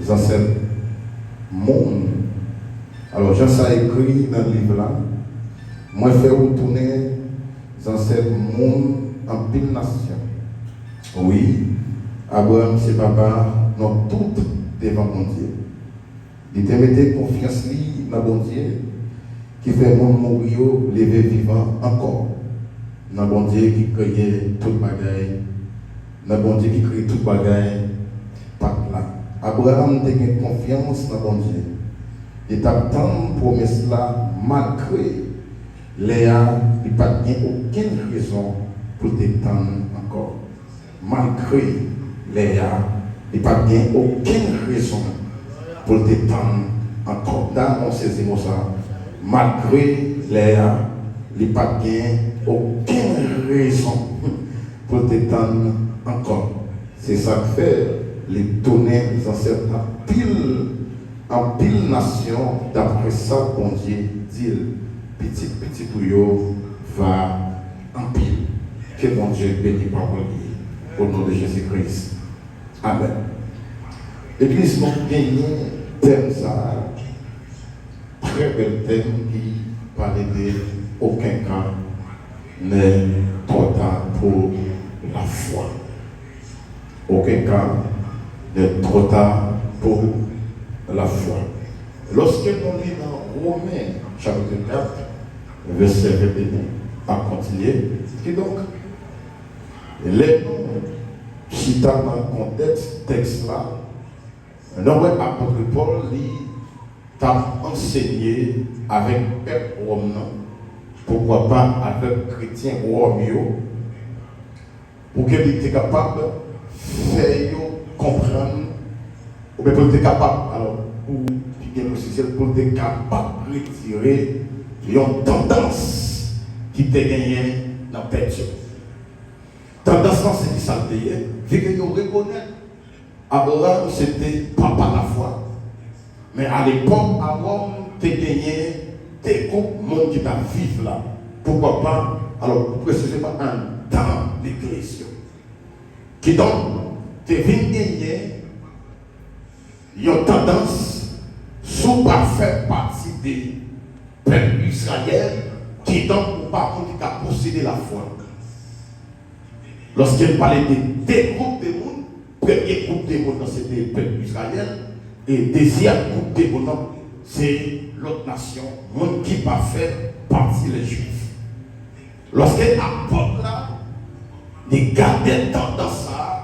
zansèt moun. Alò, jan sa ekri nan liv la, mwen fè ou tounen zansèt moun anpil nasyon. Wi, Abraram se papa nou tout devan Bondye. Li te mete konfyans li nan Bondye, ki fè moun mouri yo leve vivan ankò, nan Bondye ki kreye tout bagay, nan Bondye ki kreye tout bagay pa t la. Abraram te gen konfyans nan Bondye. Li t ap tann pwomès la malgre lè a li pa t gen okenn rezon pou l te tann ankò. Malgre lè a, li pa t gen okenn rezon pou l te tann ankò. Da, mwen sezi mo sa a. Malgre lè a, li pa t gen okenn rezon pou l te tann ankò. Se sa k fè li tounen zansèt anpil, anpil nasyon, dapre sa Bondye di l, pitit pitit ou yo va anpil. Ke Bondye beni pawòl li, o non de Jezi Kris. Amèn. Legliz, nou genyen tèm sa a, trè bèl tèm ki pale de aucun cas n'est trop tard pour la foi. Aucun cas n'est trop tard pour la foi. Lòske nou li nan Women chapit kat, vèsè venteyen, ap kontinye, kidonk, lè nou chita nan kontèks tèks la, nou wè apot Pòl, li t ap ansenye avèk pèp Wòm nan, poukwa pa avèk kretyen Wòm yo, pou ke li te kapab fè yo konprann, oubyen pou l te kapab, alò, pou pi byen presize l, pou l te kapab retire yon tandans ki te genyen nan tèt yo. Tandans lan se ki sa l te ye, vi ke yo rekonèt Abraram se te papa lafwa. Men alepòk, a Wòm te genyen de gwoup moun ki t ap viv la. Poukwa pa, alò, pou presizeman anndan legliz yo. Kidonk, te vin genyen yon tandans, si w pa fè pati de pèp Izrayèl, kidonk ou pa moun ki ka posede lafwa. Lòske n pale de de gwoup de moun, premye gwoup de moun nan se te pèp Izrayèl, e dezyèm gwoup de moun nan se lòt nasyon, moun ki pa fè pati lè Jwif. Lòske apot la, li gade tandans sa a,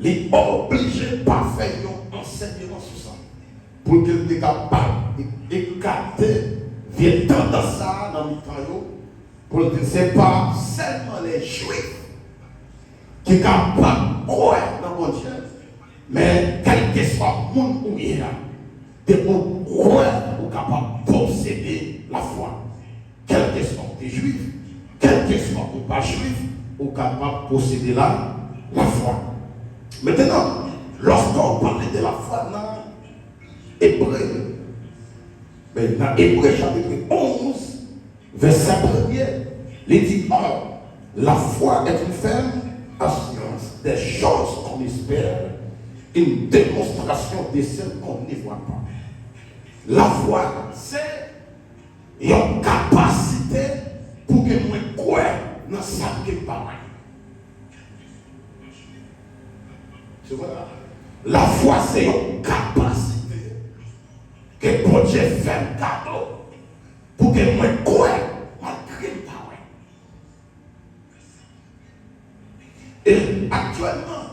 li oblije pa fè yon ansèyman sou sa, pou ke l te kapab ekate vye tandans sa a nan mitan yo, pou l di se pa sèlman lè Jwif ki kapab kwè nan Bondye, men kèlkeswa moun ou ye a, depi w kwè, ou kapab posede lafwa. Kèlkeswa ou te Jwif, kèlkeswa ou pa Jwif, ou kapab posede la, lafwa. Mentenan, lòske w pale de lafwa nan Ebre, men nan Ebre chapit onz, vèsè premye, li di, or, la foi est une ferme assurance des choses qu'on espère, une démonstration de celles qu'on ne voit pas. Lafwa se yon kapasite pou ke mwen kwè nan sa ke m pa wè. Se vre. Lafwa se yon kapasite ke Bondye fè m kado pou ke mwen kwè malgre m pa wè. E aktyèlman,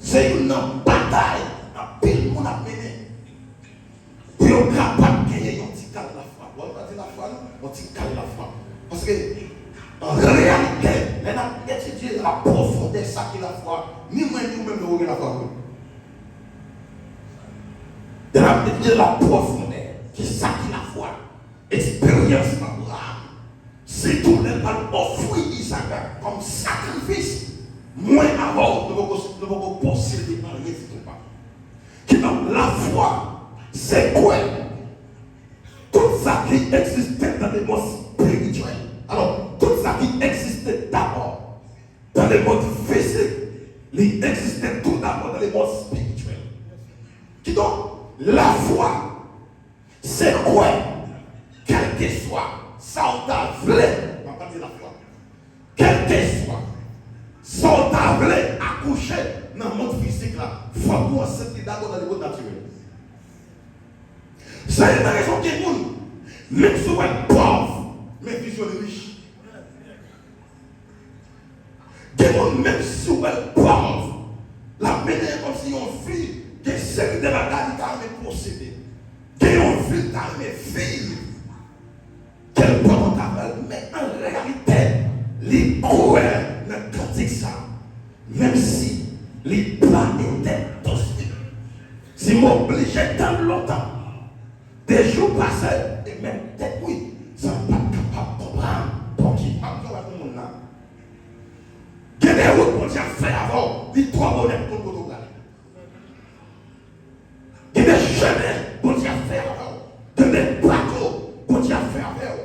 se youn nan batay anpil moun ap mennen pou yo kapab genyen yon ti kal lafwa. Bon, m pa di lafwa, non, yon ti kal lafwa. Paske, an reyalite, lè n ap etidye lapwofondè sa ki lafwa, ni mwen ni ou menm nou gen lafwa vre. Lè n ap etidye lapwofondè ki sa ki lafwa, eksperyans Abraram, sitou lè l t al ofri Izarak kòm sakrifis, mwen avè w, nou poko, nou poko posede anyen ditou pa. Kidonk, lafwa, se kwè tout sa ki egziste dans le monde spirituel. Alò, tout sa ki egziste dabò dans le monde physique, li egziste tou dabò dans le monde spirituel. Kidonk, lafwa, se kwè, kèlkeswa sa w ta vle, m ap pale de lafwa, kèlkeswa sa w ta vle akouche nan mond fizik la, fòk ou ansent li dabò nan nivo natirèl. Se youn nan rezon gen moun, menm si w wè l pòv, men vizyon li rich. Gen moun, menm si w wè l pòv, l ap mennen kòmsi yon vi, gen seri de bagay li ta renmen posede. Gen yon vi l ta renmen viv, ke l pòv antre avè l, men an reyalite, li kwè nan kantik sa, menm si li pa ete tosfik. Si m oblije tann lontan, De jou pase, e menm tèt mwen, sa m pa t kapab konprann. Pouki m ap travay pou moun nan? Gen de wout Bondye ap fè avè w, li twò bonè pou konn kote w prale. Gen de chemen Bondye ap fè avè w. Gen de bato Bondye ap fè avè w.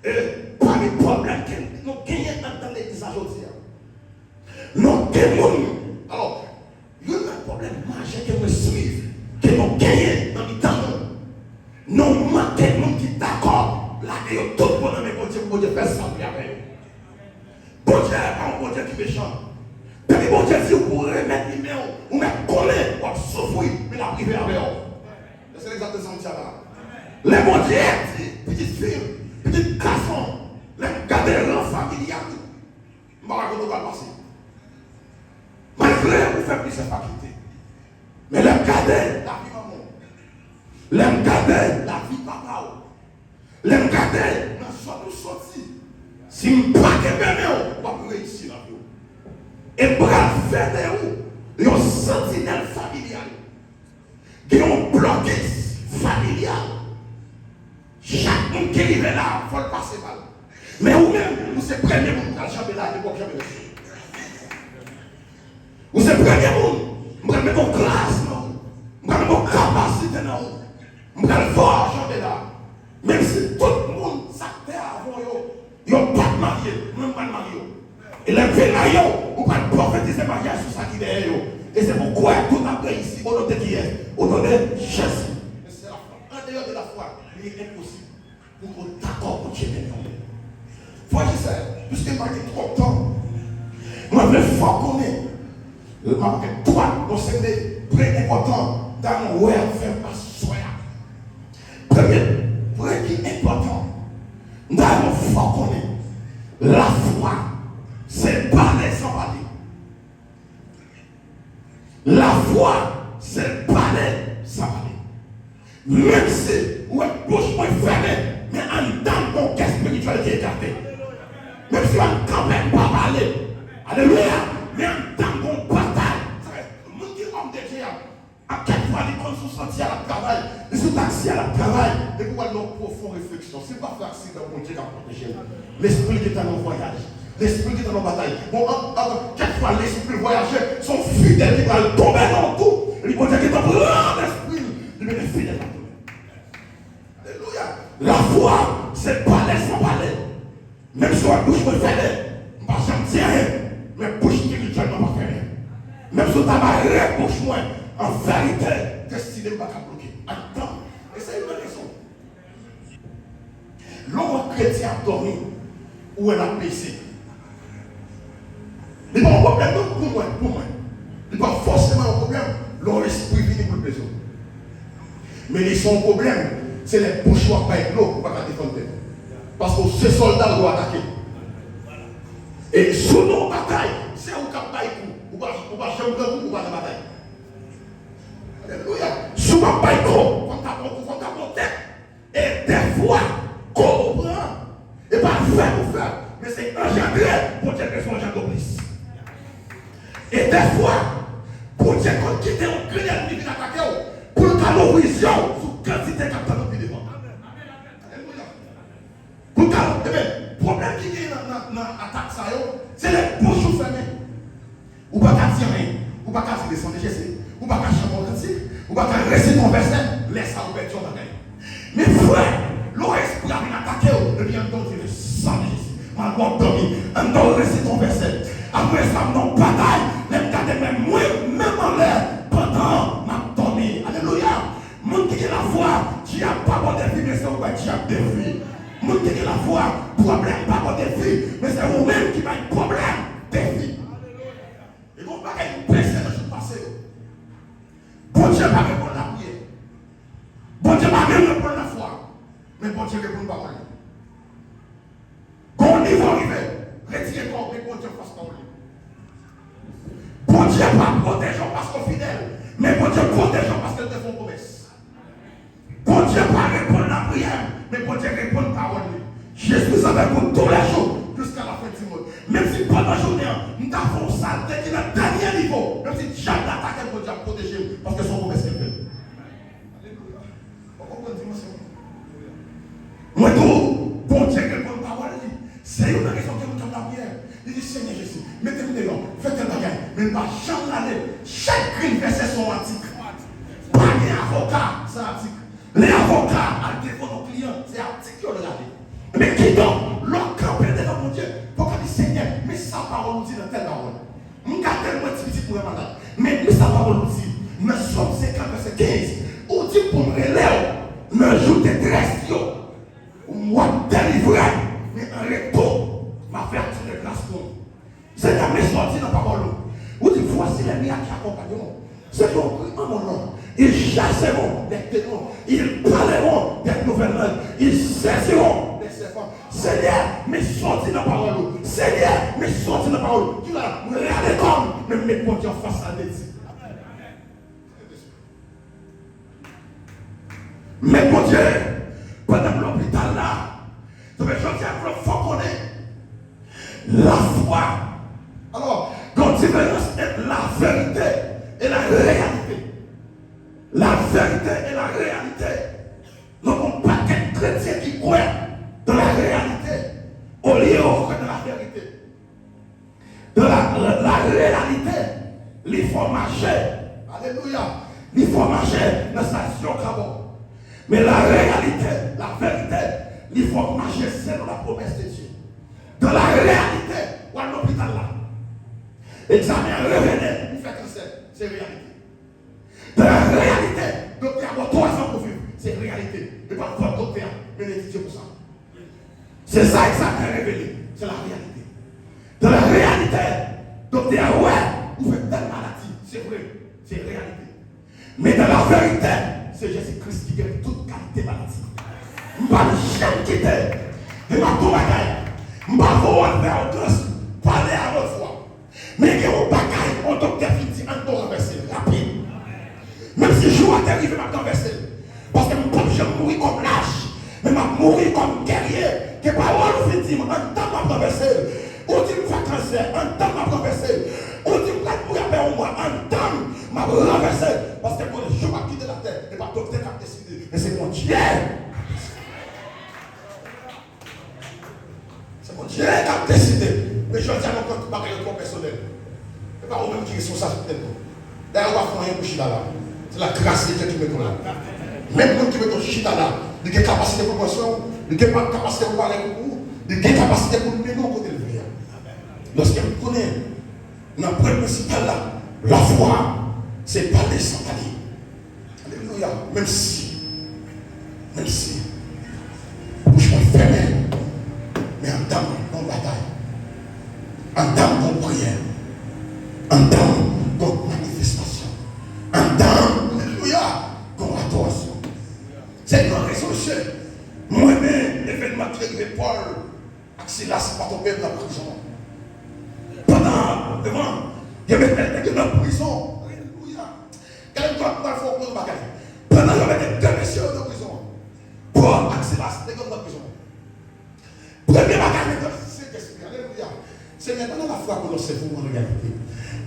E pami pwoblèm ke nou genyen anndan legliz la jodi a, nou gen moun, alò, youn nan pwoblèm majè ke mwen swiv, ke nou genyen nan mitan nou, nou manke moun ki dakò lage yo tout bon nan men Bondye pou Bondye fè sa pou l fè avè yo. Bondye pa yon Bondye ki mechan. Depi Bondye di w pou w remèt li men w, ou mèt konnen w ap soufri, men l ap rive avè w. Èske n egzakte sa m di a la? Lè Bondye di pitit fi m, pitit gason m, lè m gade ran familyal, m pa wè kote w pral pase. Malgre ou fè plizyè fakilte, men lè m gade lavi manman w, lè m gade lavi papa w, lè m gade nan zòn ou soti, si m pa kenbe men w, w ap reyisi lavi w. E m pral fè de ou yon santinèl familyal. Gen yon blokis familyal. Chak moun ki rive la, fò l pase pa l. Men ou menm, ou se premye moun m pral janbe la, depi w ap janbe mesye. Ou se premye moun m pral mete yon gras nan ou. M pral mete yon kapasite nan ou. M pral fè w janbe la. Menm si tout moun sa k te avan w yo, yo pa t marye, mwen m pral marye w. E lè m fin marye w, ou pral pwofetize maryaj sou sa ki dèyè yo. E se pou kwè tout ap reyisi. O non de kiyès? O non de Jezi. Men se lafwa. Andeyò de lafwa, li enposib pou w dakò Bondye benyen w. Frè e sè, piske m pa gen twòp tan, mwen vle fè w konnen, m ap gen twa, yon seri de pwen enpòtan, m ta renmen wè avè w aswè a. Premye pwen ki enpòtan, m ta renmen fè w konnen, lafwa, se pale san pale. Lafwa, se pale san pale. Menm si ou wè bouch mwen fèmen, men anndan m gen yon gè espirityèl ki egate. Menm si w wè m kanpe, m pa pale. Alelouya! Men anndan m gen yon batay. Sa vle di, moun ki òm de Dye a, a kèk fwa, li konn sou santya l ap travay, li sou taksya l ap travay, epi w al nan yon pwofon refleksyon. Si l pa fè aksidan, Bondye k ap pwoteje l. Lespri l gentan nan vwayaj. Lespri l gentan nan batay. Bon, an, an, kèk fwa, lespri l vwayaje, se yon fidèl ki pral tonbe nan yon twou, epi Bondye gentan pran lespri l, li mete fidèl la tounen. Alelouya! Lafwa, se pale san pale. Menm si w wè bouch mwen fèmen, m pa janm di anyen, men bouch espirityèl mwen pa fèmen. Menm si w ta mare bouch mwen, an verite, destine m pa ka bloke. Anndan m, e se youn nan rezon. Lè w wè kretyen ap dòmi, ou wè l ap beze. Li pa yon pwoblèm non pou mwen, pou mwen. Li pa fòseman yon pwoblèm lè yon lespri vini pou l beze w. Men li se yon pwoblèm, se lè bouch ou ap bay dlo, ou pa ka defann tèt ou. Paske w se sòlda, ou dwe atake. E si w nan yon batay, se ou k ap bay kou. Ou pa, ou pa janm pran kou, ou pa nan batay. Alelouya. Si w ap bay kou, fò m ta pran kou, fò m ta pran tèt. E dèfwa, kou ou pran, e pa fè pou fè, men se anjandre, Bondye bezwen anjandre w plis. E dèfwa, Bondye konn kite yon grenn ènmi vin atake w, pou l ka louvri zye w sou kantite k ap tann ou pi devan. Alelouya. Pou l ka, ebyen, pwoblèm ki genyen nan, nan, nan atak sa yo, se lè bouch ou fèmen. Ou pa ka di anyen. Ou pa ka di le sang de Jésus. Ou pa ka chante yon kantik. Ou pa ka resite yon vèsè. Lè sa a ou pèdi yon bagay. Men frè, lè yon espri a vin atake w, epi anndan w di le sang de Jésus. M al bò dòmi. Anndan w resite yon vèsè. Apre sa, m nan yon batay. Lè m gade men mwen, menm anlè, pandan m ap dòmi. Alelouya! Moun ki gen lafwa, dyab pa ba w defi, men se ou bay dyab defi. Moun ki gen lafwa, pwoblèm pa ba w defi, men se ou menm ki bay pwoblèm defi. E gon bagay m pèse nan jou k pase yo. Bondye pa reponn lapriyè. Bondye pa menm reponn lafwa. Men Bondye reponn pawòl li. Gon nivo w rive, retire kò w, men Bondye anfas pawòl li. Bondye pa pwoteje w paske w fidèl, men Bondye pwoteje w paske l te fè yon pwomès. Bondye pa reponn lapriyè m, men Bondye reponn pawòl li. Je suis avec vous tous les jours jusqu'à la fin du monde. Menm si pandan jounen an, m ta fè yon salte ki nan dènye nivo, menm si dyab la atake m, Bondye ap pwoteje m, paske se yon pwomès ke l fè m. Alelouya. Ou konprann dimansyon? Mwen tou, Bondye gen bon pawòl li. Se youn nan rezon ke mwen t ap lapriyè. Li di, Senyè Jezi, mete m deyò, fè tèl bagay. Men l pa janm rale. Chak grenn vèsè se yon atik. Pa gen avoka san atik. Lè avoka al devan yon kliyan, se atik yo l rale. Men kidonk, lè w kanpe devan Bondye, fò w ka di, Senyè, men sa pawòl ou di nan tèl pawòl. M ka tèlman ti pitit mwen malad. Men, men sa pawòl ou di nan Sòm senkant, vèsè kenz. Ou di pou m rele w nan jou detrès yo. W ap delivre m, men an retou, m ap fè aksyon de gras pou ou. Senyè, men sa w di nan pawòl ou. Ou di, Voici l'ennemi à qui accompagnons. Ceux qui ont cru en mon nom, ils chasseront des démons, ils parleront des nouvelles langues, ils saisiront des serpents. Senyè, men sa w di nan pawòl ou. Senyè, men sa w di nan pawòl ou. Ki la, mwen rale kò m, men m met Bondye anfas sa l te di. Men Bondye, pandan m lopital la, sa fè jodi a, m vle fè w konnen, lafwa. Alò, gen yon diferans ant la vérité et la réalité. La vérité et la réalité. Donk, yon pakèt kretyen ki kwè dans la réalité, olye yo kwè dans la vérité. Dans la, la, la réalité, li fè w mache. Alelouya. Li fè w mache nan sa zye w ka ba w. Men la réalité, la vérité, li fè w mache selon la promesse de Dieu. Dans la réalité, w al lopital la. Egzamen an revele, ou fè kansè. Se reyalite. Dans la réalité, doktè a ba w twa zan pou viv. Se reyalite. E pa fòt doktè a, men l etidye pou sa. Se sa egzamen an revele. Se la reyalite. Dans la réalité, doktè a wè ou fè tèl maladi. Se vre. Se reyalite. Men dans la vérité, se Jezi Kris ki geri tout kalite maladi. M pa janm kite. E m ap di w bagay. M pa voye w al fè odans. Pale a lòt fwa. Men gen yon bagay, yon doktè fin di, ann nou ranvèse l rapid. Menm si jou a te rive, m ap ranvèse l. Paske m p ap janm mouri kòm lach, men m ap mouri kòm gèrye. Ke pawòl ou fin di m, ann tann m ap ranvèse l. Ou di m fè kansè, ann tann m ap ranvèse l. Ou di m pral mouri apre yon mwa, ann tann m ap ranvèse l. Paske konnen jou m ap kite latè, e pa doktè k ap deside, men se Bondye. Se Bondye k ap deside. Men jodi a, nou pran tout bagay yo twò pèsonèl. Se pa ou menm ki responsab sou tèt nou. Dayè, ou pa fè anyen pou chita la. Se la gras de Dye ki mete w la. Menm moun ki mete w chita la, li gen kapasite pou l pran swen w, li gen pa-, kapasite pou l pale pou ou, li gen kapasite pou l mennen w kote l vle a. Lòske m konnen, nan pwen prensipal la, lafwa, se pale san pale. Alelouya. Menm si, menm si bouch mwen fèmen, men anndan m gon batay. Anndan m gon priyè. Anndan m gon manifestasyon. Anndan m, alelouya, gon adorasyon. Se yon rezon, mesye. Mwen, men evènman ki te rive Pòl ak Silas pa tonbe nan prizon. Pandan, devan, yo mete nèg yo nan prizon. Alelouya. Gade m, m pral fè w konprann yon bagay. Pandan yo mete de mesye yo nan prizon an, Pòl ak Silas, nèg yo nan prizon an. Premye bagay, nèg yo, Sentespri, alelouya. Senyè, ban nou lafwa pou nou sèvi w an reyalite.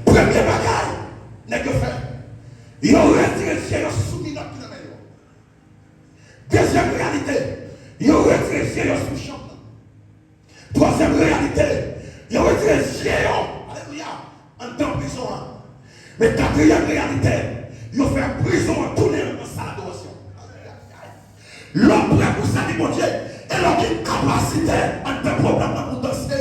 Premye bagay, nèg yo fè, yo retire zye yo sou minòt ki nan men yo. Dezyèm reyalite, yo retire zye yo sou chanm nan. Twazyèm reyalite, yo retire zye yo, alelouya, anndan prizon an. Men katriyèm reyalite, yo fè prizon an tounen an sal adorasyon. Lè w prè pou sèvi Bondye, e lè w gen kapasite anndan pwoblèm nan pou w danse.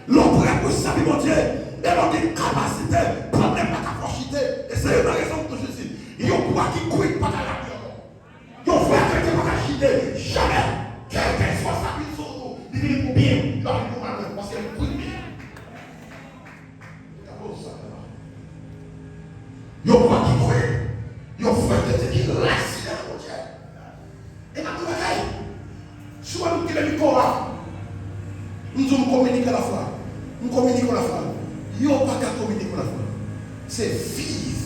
Lè w prè pou sèvi Bondye, e lè w gen kapasite, pwoblèm pa ka fè w chite. E se youn nan rezon pou Jezi, yon bwa ki kwit pa ka raple ankò. Yon vrè kretyen pa ka chite, jamè. Kèlkeswa sa ki sou ou, li vini pou byen, li pa vini pou mal, paske li kwit. Yon bwa ki kwit, yon vrè kretyen ki rasinen nan Bondye. E m ap di w bagay, si w wè m kenbe mikwo a, m di w m kominike lafwa. M kominike w lafwa. Yo pa ka kominike w lafwa. Se viv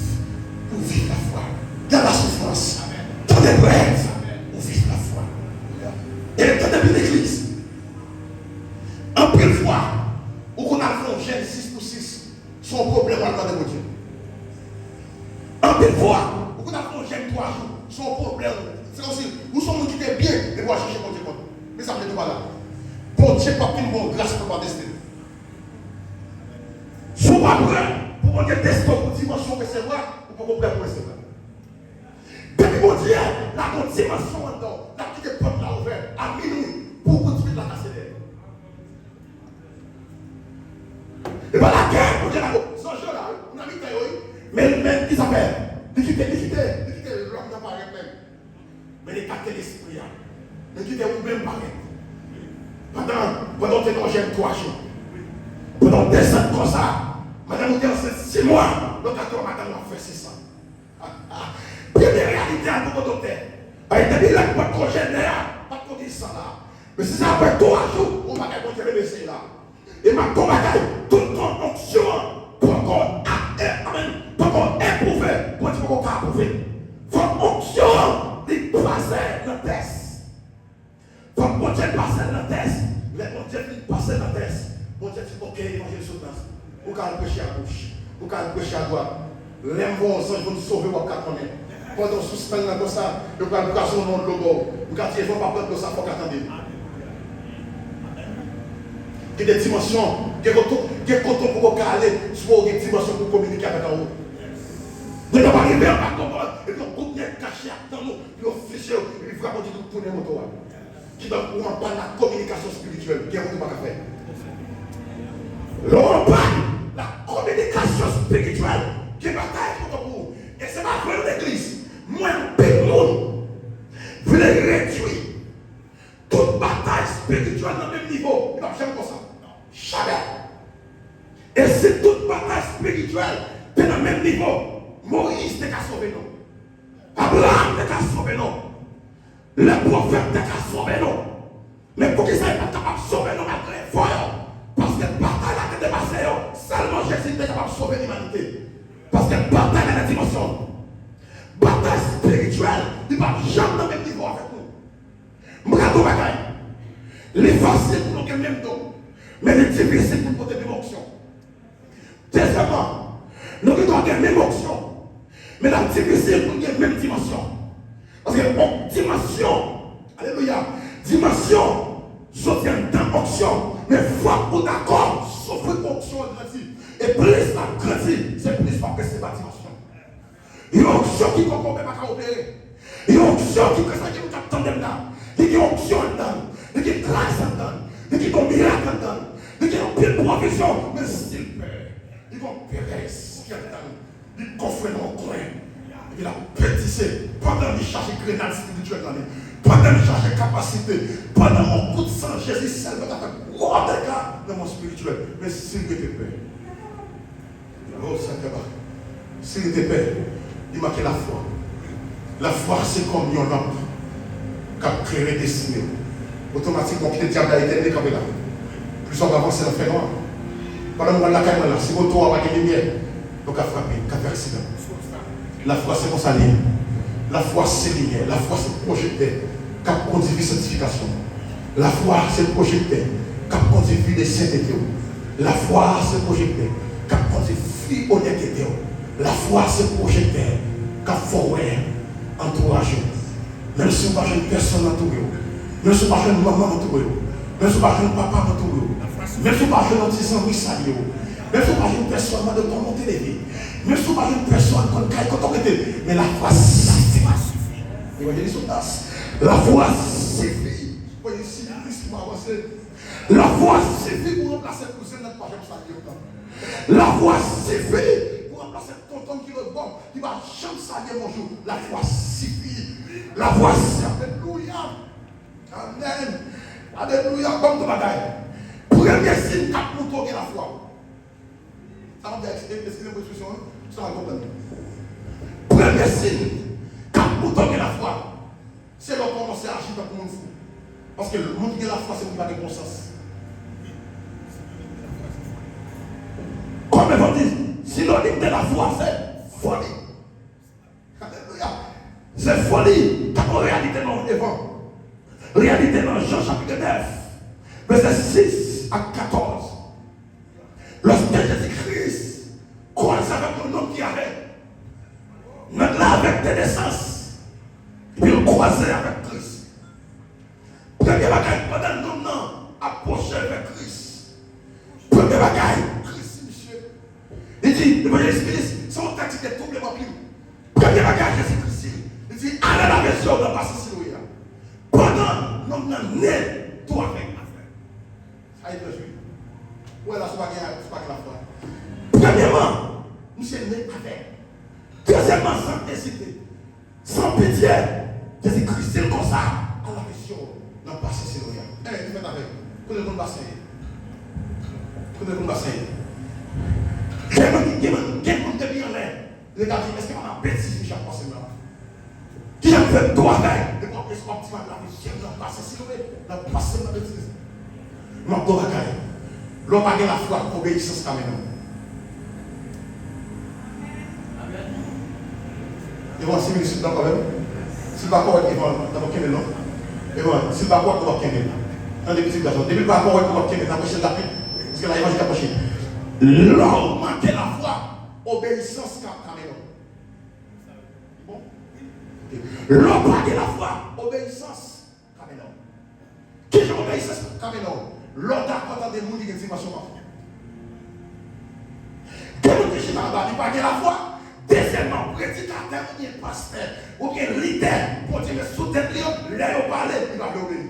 pou viv lafwa. Dans la souffrance, dans l'épreuve, ou viv lafwa. E tande byen, legliz. Anpil fwa, ou konn al fè yon jèn sis pou sis, se yon pwoblèm w al mande Bondye. Anpil fwa, ou konn al fè yon jèn twa jou, se yon pwoblèm. Se kòmsi ou se yon moun ki te byen, epi w al chèche Bondye kont. anndan w, l ap kite pòt la ouvè a minwi pou w kout pit la kase dèyè. E pa lagè Bondye la, zanj yo la, wi, ou nan mitan yo, wi. Men, men, ki sa fè? Li kite, li kite, li kite lòm nan parèt menm. Men li kite lespri a. Men kite ou menm parèt. Pandan, pandan w te nan jèn twa jou. Pandan w desann konsa, madanm ou te ansent sis mwa, lòt la te wè madanm w ap fè sis an. Premye reyalite a poko doktè. Paske depi lè pòt konjènè a, pa t konn san la. Men si se apre twa jou, yon bagay Bondye menm eseye la. E m ap di w bagay, tout ton onksyon an poko a, e, amèn, poko epwouve, Bondye poko ka apwouve. Fòk onksyon an li pase nan tès. Fòk Bondye pase l nan tès. Lè Bondye fin pase l nan tès, Bondye di, "Oke, evanjil sou tans. Ou ka al preche a goch. Ou ka al preche a dwat. Lè m voye yon zanj pou m sove w, w ap ka konnen." Pandan w sispann nan konsa, yo pral kraze w nan dlo bò. M ka di, "Evan pa pran dlo sa, fòk a tande." Gen de dimansyon, gen kote, gen kote w poko ka ale, si w gen dimansyon pou kominike avèk anwo. Nèg yo pa rive anba konpòt, epi yon gwoup nèg kache ap tann ou, pou yo fije w, epi vagabon di tou tounen moto a. Kidonk, ou anba nan kominikasyon espirityèl, gen wout ou pa ka fè. Lè w anba nan kominikasyon espirityèl, gen batay ki poko pou ou. E se pa vre nan legliz. Mwen, anpil moun vle redwi tout batay espirityèl nan menm nivo. Li p ap janm konsa. Jamè. E si tout batay espirityèl te nan menm nivo, Moyiz te ka sove nou. Abraram te ka sove nou. Lè pwofèt te ka sove nou. Men poukisa yo pa t kapab sove nou malgre efò yo? Paske batay la te depase yo. Sèlman Jezi te kapab sove limanite. Paske batay la nan dimansyon. Batay espirityèl, li p ap janm nan menm nivo avèk nou. M pral di w bagay. Li fasil pou nou gen menm don, men li difisil pou n pote menm onksyon. Dezyèmman, nou gen dwa gen menm onksyon, men l ap difisil pou n gen menm dimansyon. Paske on dimansyon, alelouya, dimansyon soti anndan onksyon, men fòk ou dakò soufri pou onksyon an grandi. E plis l ap grandi, se plis w ap resevwa dimansyon. Yon onksyon ki kokobe pa ka opere. Yon onksyon ki konsakre moun k ap tande m la. Li gen onksyon anndan l. Li gen gras anndan l. Li gen yon mirak anndan l. Li gen anpil pwovizyon, men si l pè, li gen yon perèz ki anndan l. Li kofre nan yon kwen. Epi l ap betize pandan li chache grenad espirityèl nan li. Pandan li chache kapasite. Pandan yon gout san Jezi sèlman ka fè gwo dega nan mond espirityèl. Men si l rete pè, Oh, Seigneur, si li te pè, li manke lafwa. Lafwa se kòm yon lanp k ap klere destine w. Otomatikman, w kite dyab la etèn li kanpe la. Plis w ap avanse nan fènwa. Pandan m pral lakay mwen la, si moto a pa gen limyè, nou ka frape, n ka fè aksidan. Lafwa se konsa li ye. Lafwa se limyè. Lafwa se pwojektè k ap kondi vi santifikasyon. Lafwa se pwojektè k ap kondi vi de sentete w. Lafwa se pwojektè k ap kondi vi onètete w. Lafwa se pwojektè k ap fè w wè antouraj ou. Menm si w pa jwenn pèsonn antoure w, menm si w pa jwenn manman antoure w, menm si w pa jwenn papa antoure w, menm si w pa jwenn yon ti zanmi salye w, menm si w pa jwenn pèsonn mande w kòman w te leve, menm si w pa jwenn pèsonn konn kay kote w rete, men lafwa sifi. Evanjelis Odas, lafwa sifi pou yon sivilizasyon avanse. Lafwa sifi pou ranplase kouzen nan ki pa janm salye w nan. Lafwa sifi pou ranplase tonton ki lòt bò ki pa janm salye bonjou. Lafwa sifi. Lafwa sifi. Alelouya. Amèn. Alelouya. Ban m yon bagay. Premye siy k ap montre w gen lafwa. Sa m ap di a, eskize m pou ekspresyon an, sa w konprann. Premye siy k ap montre w gen lafwa, se lè w kòmanse aji tankou moun fou. Paske moun ki gen lafwa, se moun ki pa gen konsans. Kòm Evan di, sinonim de lafwa, se foli. Alelouya. Se foli k ap yon reyalite nan Evan. Reyalite nan Jan chapit nèf, vèsè sis ak katòz. Lòske Jezi Kris kwaze avèk yon nonm ki avèg, nonm la avèg de nesans, epi l kwaze avèk Kris. Premye bagay, pandan nonm nan ap pwoche avèk Kris, premye bagay, Kris di misye, li di, Evanjelis Filis, se yon tèks ki te twouble m anpil. Premye bagay, Jezi Kris di, li di, "Ale lave je w nan basen Siloe a." Moun nan ne tou avèg, ma frè. Sa etranje, wi. Ou wè la, si w pa gen, si w pa gen lafwa. Premyèman, misye ne avèg. Dezyèmman, san ezite, san pitye, Jezi Kris di l konsa, al lave zye w nan basen Siloe a. E, ki fèt avèg? Kote l konn basen ye? Kote l konn basen ye? Gen moun, gen moun, gen moun depi anlè, li ta di, èske pa nan betiz misye ap panse m nan? Kijan m fè m tou avèg? Epi w ap, w ap di m al lave zye m nan basen Siloe, nan panse m nan betiz. M ap di w bagay. Lè w pa gen lafwa, obeyisans ka mennen w. Evan, si minis la kanmenm. Si l pa kòrèk, Evan, n ap kenbe l non. Evan, si l pa kòrèk, nou p ap kenbe l. Tande pitit gason. Depi l pa kòrèk, nou p ap kenbe l. N ap preche l rapid. Paske la evanjil ap preche. Lè w manke lafwa, obeyisans ka, ka mennen w. Bon. Lè w pa gen lafwa, obeyisans ka mennen w. Kijan obeyisans ka mennen w? Lè w dakò tande moun ki gen dimansyon pa w. Gen moun ki chita anba, li pa gen lafwa. Dezyèmman, predikatè oubyen pastè oubyen lidè Bondye met sou tèt li yo, lè yo pale, li pa vle obeyi.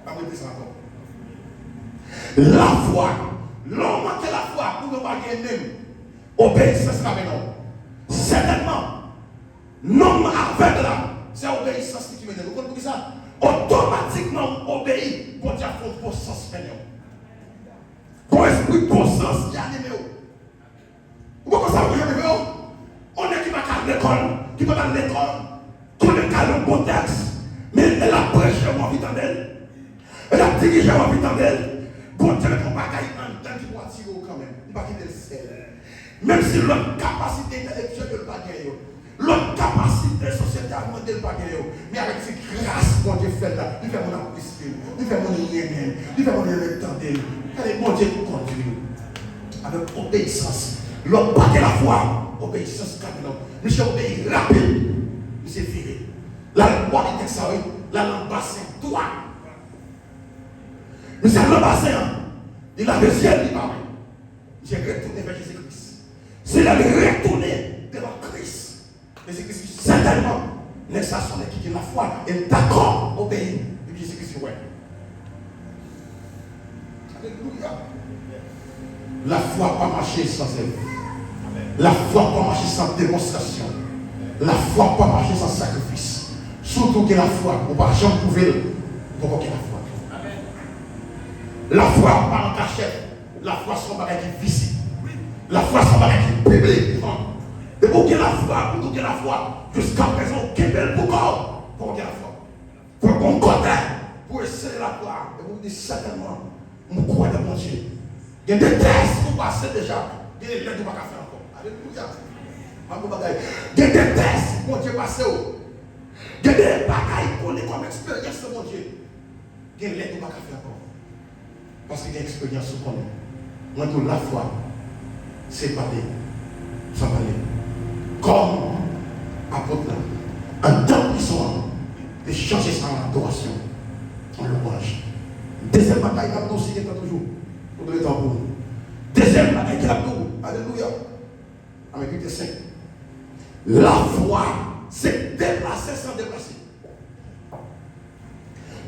Pa rete sa ankò. Lafwa, lè w manke lafwa, ou pa gen menm, obeyisans ka mennen w. Sètènman, nonm avèg la, se obeyisans li ki mennen l. Ou konn poukisa? Otomatikman, ou obeyi, Bondye ap fè yon bon sans mennen w. Gon espri bon sans ki anime w. Ou poko sa ou janm rive w? On nèg ki pa ka al lekòl, ki pa t al lekòl, ki menm ka li yon bon tèks, men lè l ap preche, ou anvi tande l. Lè l ap dirije, ou anvi tande l. Bondye met yon bagay anndan ki pou atire w kanmenm. Li pa kite l sèl. Menm si lòt kapasite entèlektyèl yo l pa gen yo. Lòt kapasite sosyete a mande l pa gen yo, men avèk ti gras Bondye fè l la, li fè moun apresye l, li fè moun renmen l, li fè moun renmen tande l. Gade, Bondye kondui w avèk obeyisans. Lè w pa gen lafwa, obeyisans ka mennen w. Misye obeyi rapid, misye vire. L al bò de tèks la, wi, l al nan basen dwat. Misye al nan basen an, li lave zye l, li pa wè. Misye retounen vè Jezi Kris. Se lè l retounen devan Kris, Jezi Kris di, sètènman, nèg sa se yon nèg ki gen lafwa e l dakò obeyi. Epi Jezi Kris di, wè. Alelouya. Lafwa pa mache san zèv. Lafwa pa mache san demonstrasyon. Lafwa pa mache san sakrifis. Si w di w gen lafwa, ou pa janm pwouve l, ou poko gen lafwa. Lafwa pa an kachèt. Lafwa se yon bagay ki vizib. Lafwa se yon bagay ki piblik. Depi w gen lafwa, pou w gen lafwa, jiskaprezan w kenbe l pou kò w, poko gen lafwa. Fòk gon kote pou eseye lafwa a. Epi w di, sètènman, m kwè nan Bondye. Gen de tès ou pase deja, gen de lèt ou pa ka fè ankò. Alelouya. M ap di w bagay. Gen de tès Bondye pase w. Gen de bagay ou konnen kòm eksperyans nan Bondye. Gen lèt ou pa ka fè ankò. Paske gen eksperyans ou konnen. Mwen tou lafwa, se pale, san pale. Kòm apot la, anndan prizon an, te chanje sa an adorasyon, an lwanj. Dezyèm bagay, m ap di w si gen tan toujou, pou nou gen tan pou nou. Dezyèm bagay ki ap di w, alelouya. Ann ekri te senk. Lafwa, se deplase san deplase.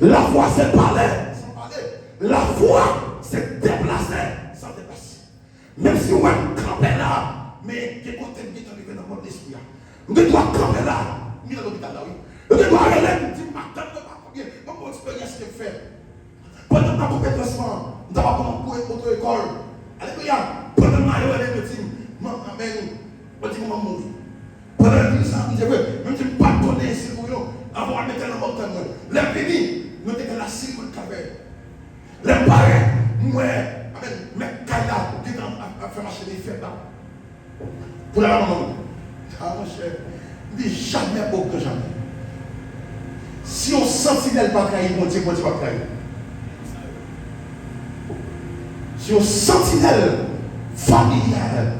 Lafwa se pale san pale. Lafwa se deplase san deplase. Menm si w wè m kanpe la, men gen kote m gentan rive nan mond lespri a. M gen dwa kanpe la, m gentan lopital la, wi. Yo gen dwa rele m, di m, "Madanm, mwen pa konbyen, ban m yon eksperyans ke m fè." Pandan m t ap koupe transfè an, m t ap aprann koupe oto ekòl. Alelouya! Pandan m ale, yo rele m, yo di m, "Manman, men, yo di manman m mouri." Pandan yo di m sa, m di, "Vre?" Men m di, "M pa t konnen si l mouri non. Anvan w al mete l nan mòg, tann mwen." Lè m vini, nou te gen lasirmant k ap fè. Lè m parèt, m wè, amèn, mèt kay la, gentan ap, ap fè machin li fè bak. Pou lave manman m. A, monchè, m di jamè, o gran jamè. Si yon santinèl pa trayi Bondye, Bondye p ap trayi. Si yon santinèl familyal,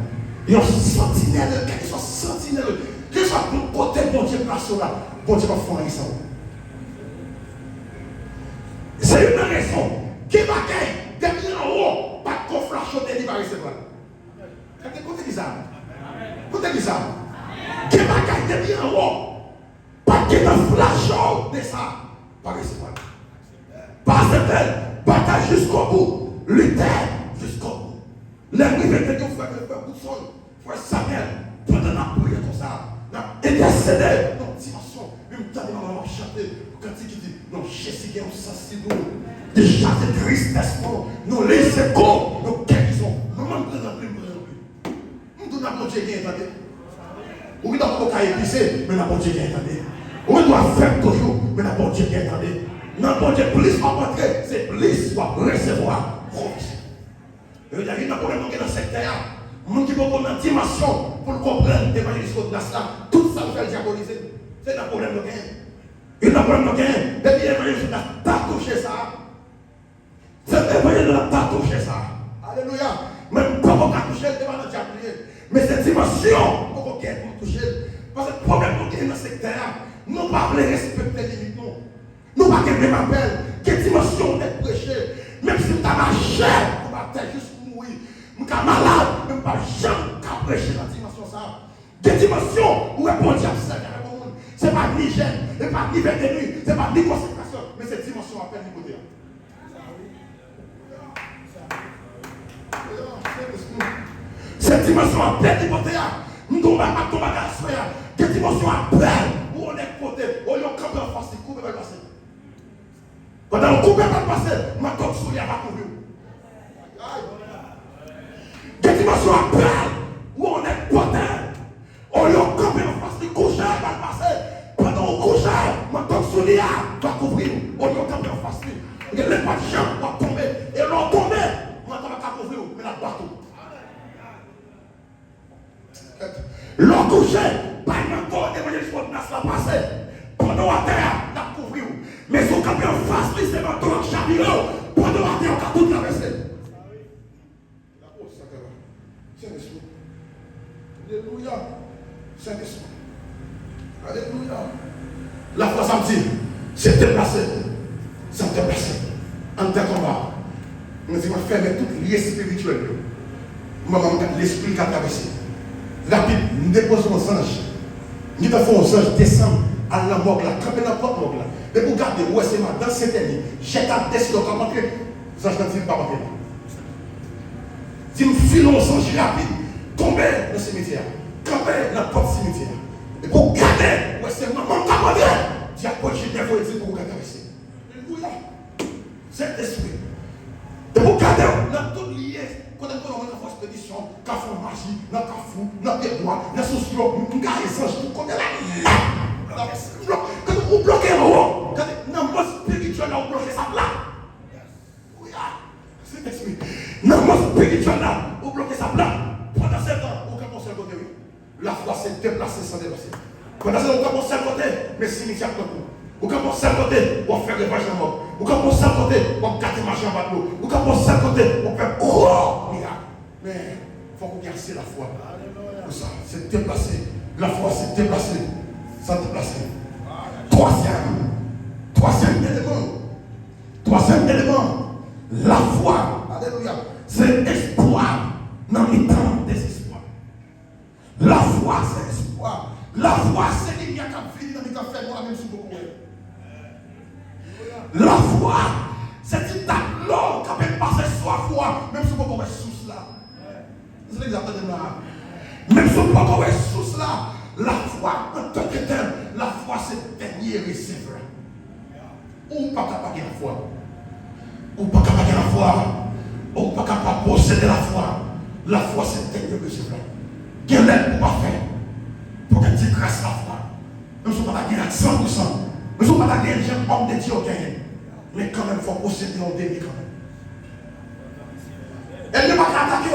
yon santinèl, kèlkeswa santinèl, kèlkeswa kote Bondye plase w la, Bondye p ap fè anyen san ou. Se youn nan rezon, gen bagay, depi anwo, pa t gon flash yo te li pa resevwa l. Gade, kote ki sa? Kote ki sa? Gen bagay depi anwo, pa t gentan flash yo de sa. Pa resevwa l. Pa aksepte l. Batay jiskobou. Lite jiskobou. Lè m rive, te gen yon frè, frè Goodson, frè Samuel, pandan n ap priye konsa, n ap entèsede nan yon dimansyon, men m tande manman m ap chante yon kantik ki di, non Jezi gen yon sans si dou, li chaje tristès nou, non li se kou yon gerizon. Manman m pran ranpli, m pran ranpli. M di w nan Bondye gen, tande. Ou gen dwa poko ka epize, men nan Bondye gen, tande. Ou gen dwa fèb toujou, men nan Bondye gen, tande. Nan Bondye, plis w ap antre, se plis w ap resevwa pwomès. Yo di, youn nan pwoblèm nou gen nan sektè a, moun ki poko nan dimansyon pou l konprann evanjelis Rodnas la, tout sa l fè l dyabolize. Se nan pwoblèm nou genyen. Youn nan pwoblèm nou genyen, depi evanjelis Rodnas ta touche sa, se evanjelis la ta touche sa. Alelouya. Men m poko ka touche l, se pa nan dyab li ye. Men se dimansyon m poko gen pou m touche l. Paske pwoblèm nou genyen nan sektè a, nou pa vle respekte limit nou. Nou pa gen menm apèl. Gen dimansyon ou nèk preche. Menm si m ta mache anba tè jis pou mouri, m ka malad, men m p ap janm ka preche nan dimansyon sa a. Gen dimansyon ou wè Bondye ap sèvi avèk yon moun. Se pa ni jèn, se pa ni vennde nwi, se pa ni konsekrasyon, men se dimansyon apèl li pote a. Se dimansyon apèl li pote a. M tonbe ak tonbe ak aswè a. Gen dimansyon apèl ou yon nèg pote, olye w kanpe anfas li, koupe bal pase. Pandan w koupe bal pase, manto k sou li a va kouvri w. Gen dimansyon apèl ou yon nèg pote, olye w kanpe anfas li, kouche bal pase. Pandan w kouche, manto k sou li a va kouvri w. Olye w kanpe anfas li, gen lè pa t janm w ap tonbe. E lè w tonbe, manto a pa ka kouvri w, men l ap bat ou. Lè w kouche, bay manto evanjelis Rodnas la pase. Pandan w atè a, l ap kouvri w. Men si w kanpe anfas li, se manto a k chavire w. Pandan w atè a, w ka tou travèse. Sentespri. Alelouya. Sentespri. Alelouya. Lafwa sa m di, se deplase. Sa deplase. Anndan konba. Mwen di mwen fèmen tout lye espirityèl yo. Mwen ba m gad lespri l ka travèse. Rapid, m depoze yon zanj. M gentan fè yon zanj desann al nan mòg la, kanpe nan pòt mòg la. Depi w gade, ou wè se madan Sentèni. Jèt ap desann, w ap antre. Zanj lan di l p ap antre la. Di m file yon zanj rapid, tonbe nan simityè a, kanpe nan pòt simityè a. Epi w gade, w wè se manman m k ap antre. Dyab pran chita, voye di pou ou ka travèse. Alelouya. Sentespri. Depi w gade, nan tout lye, kote m konnen mwen ka fè ekspedisyon, ka fè maji, nan kafou, nan pyebwa, nan souslo, m gaye zanj tout kote la. Kote ou bloke anwo, gade, nan mond espirityèl la, ou bloke sa plat. Alelouya. Sentespri. Nan mond espirityèl la, ou bloke sa plat. Pandan se tan, ou kanpe yon sèl kote, wi. Lafwa se deplase san deplase. Pandan se tan, ou kanpe yon sèl kote, men simityè ap tann ou. Ou kanpe yon sèl kote, w ap fè revanj nan mòg. Ou kanpe yon sèl kote, w ap gate maji anba dlo. Ou kanpe yon sèl kote, w ap fè gwo mirak. Men, fòk ou gen ase lafwa pou sa. Se deplase. Lafwa se deplase san deplase. Twazyèm, twazyèm eleman. Twazyèm eleman, lafwa, alelouya, se espwa nan mitan dezespwa. Lafwa se espwa. Lafwa se limyè k ap vini nan mitan fènwa, menm si w poko wè. Lafwa se ti tablo k ap efase swaf ou a, menm si w poko wè sous la. Mesye legliz ap tande m la. Menm si w poko wè sous la, lafwa, antanke tèl, lafwa se dènye rezèv la. Ou pa ka pa gen lafwa. Ou pa ka pa gen lafwa. Ou pa ka pa posede lafwa. Lafwa se dènye rezèv la. Gen lè ou pa fè pou gen ti kras lafwa. Menm si w pa ta gen ak san pou san. Menm si w pa ta gen jan òm de Dye yo genyen. Men kanmenm, fò w posede yon demi kanmenm. Ènmi an pa ka atake w.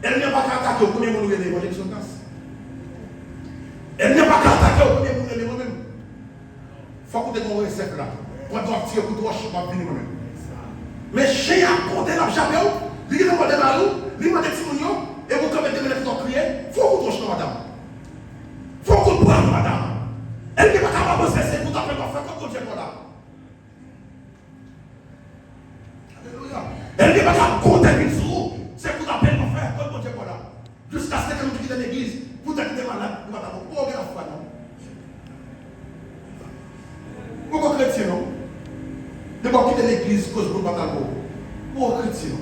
Ènmi an pa ka atake w. Premye moun ou rele, evanjelis Jonas. Ènmi an pa ka atake w. Premye moun ou rele, mwen menm. Fòk ou te gen yon rezèv la. Pandan w ap tire kout wòch, m ap vini mwen menm. Men chen an ap konte, l ap jape w. Li gentan mòde mari w. Li mòde timoun yo. Epi w kanpe de minit, w ap kriye. Fè yon kout wòch non, madanm. Fè yon kout pwa non, madanm. Ènmi an pa ka pa panse se kout apèl w ap fè kont Bondye pou w la. Alelouya. Ènmi an pa ka konte vin sou ou. Se kout apèl w ap fè kont Bondye pou w la. Jiskaske ke nou te kite legliz, pou w te kite malad, nou pa ta bon. Ou gen lafwa, non? Ou poko kredi, legliz koz moun pa t al wè w. Bon, kretyen.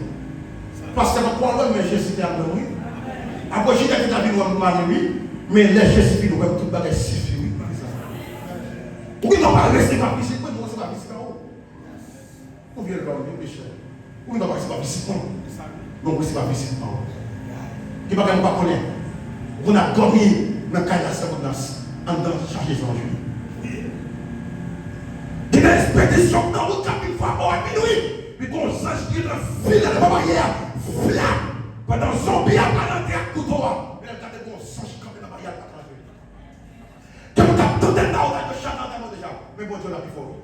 Pastè pa t kwa wè, men Jezi te ap wè m, wi. Apre Jida te ta vin wè m pou mari, wi. Men lè Jezi vin wè m, tout bagay sifi, wi. Ou gen dwa pa resevwa vizit mwen, mwen resevwa vizit an ou. Ou vye lòm, wi, Michel. Ou gen dwa pa resevwa vizit mwen. Men ou resevwa vizit mwen. Gen bagay ou pa konnen. Ou konn ap dòmi nan kay la, sè Goodness, anndan chaje zanj, wi. Gen de espedisyon nan wout k ap vin frape w a minwi. Wi, gon zanj ki nan file nan baryè a. Flap! Pandan zonbi a pral antre ak kouto a. Men l gade gon zanj kanpe nan baryè a, l pa ka antre. Gen moun k ap tande nan wout la, yo chak antre deja. Men Bondye la pi fò, wi.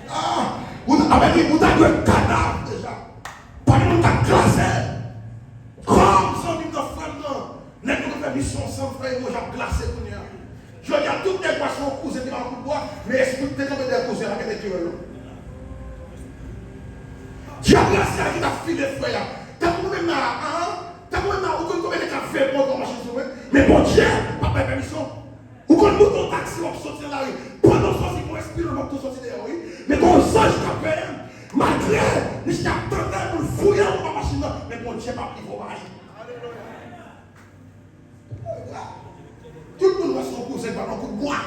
Ah! Ou ta, amèn, wi, ou ta dwe kadav deja. Pa gen moun k ap glase. Kòm zanmi m nan, frè m nan, nèg yo fè misyon ansanm, frè yo, j ap glase kounye a. Jodi a, tout nèg pase yon kouzen ki ba yon kout bwa, men espri ki te kanpe dèyè kouzen an pa gen nèg ki wè l non. Dyab la se a ki t ap file frè a. Tankou mwen menm la, an, tankou mwen menm la, ou konn konbyen nèg k ap fè bon bon machin sou mwen? Men Bondye p ap bay pèmisyon. Ou konn monte yon taksi, w ap soti nan lari. Pandan w soti, gon espri lanmò tou soti dèyè w, wi. Men gon zanj k ap veye m. Malgre misye ap tante pou l fouye anba machin nan, men Bondye p ap li fò bay. Tout moun wè se yon kouzen k ba l yon kout bwa.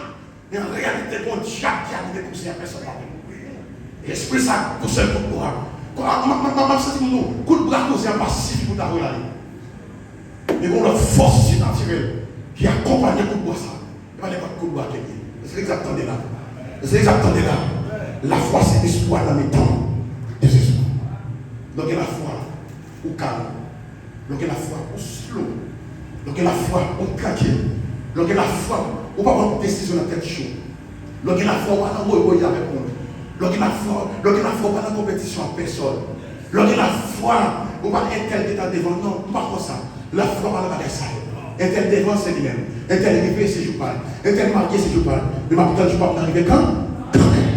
Men an reyalite, gon dyab ki anime kouzen an, pèsòn pa konn. Espri sa a, tou sèl kout bwa. Kò, m, m, m, m ap santi moun nou, kout bwa kouzen an pa sifi pou ta voye l ale. Men gon lòt fòs sinatirèl ki akonpanye kout bwa sa. E pa nenpòt kout bwa ke l ye. Èske nèg sa ap tande la? Èske nèg sa ap tande la? Lafwa se espwa nan mitan dezespwa. Donk gen lafwa, ou kalm. Lè w gen lafwa, ou slow. Lè w gen lafwa, ou trankil. Lè w gen lafwa, ou pa pran desizyon nan tèt cho. Lè w gen lafwa, ou pa nan woywoye avèk moun. Lè w gen lafwa, lè w gen lafwa, ou pa nan konpetisyon ak pèsòn. Lè w gen lafwa, ou pa di entèl gentan devan, non, m pa kwè sa. Lafwa pa nan bagay sa yo. Entèl devan, se li menm. Entèl rive, se jou pa l. Entèl marye, se jou pa l. Men m ap tann jou pa m nan rive kan? Kanmenm.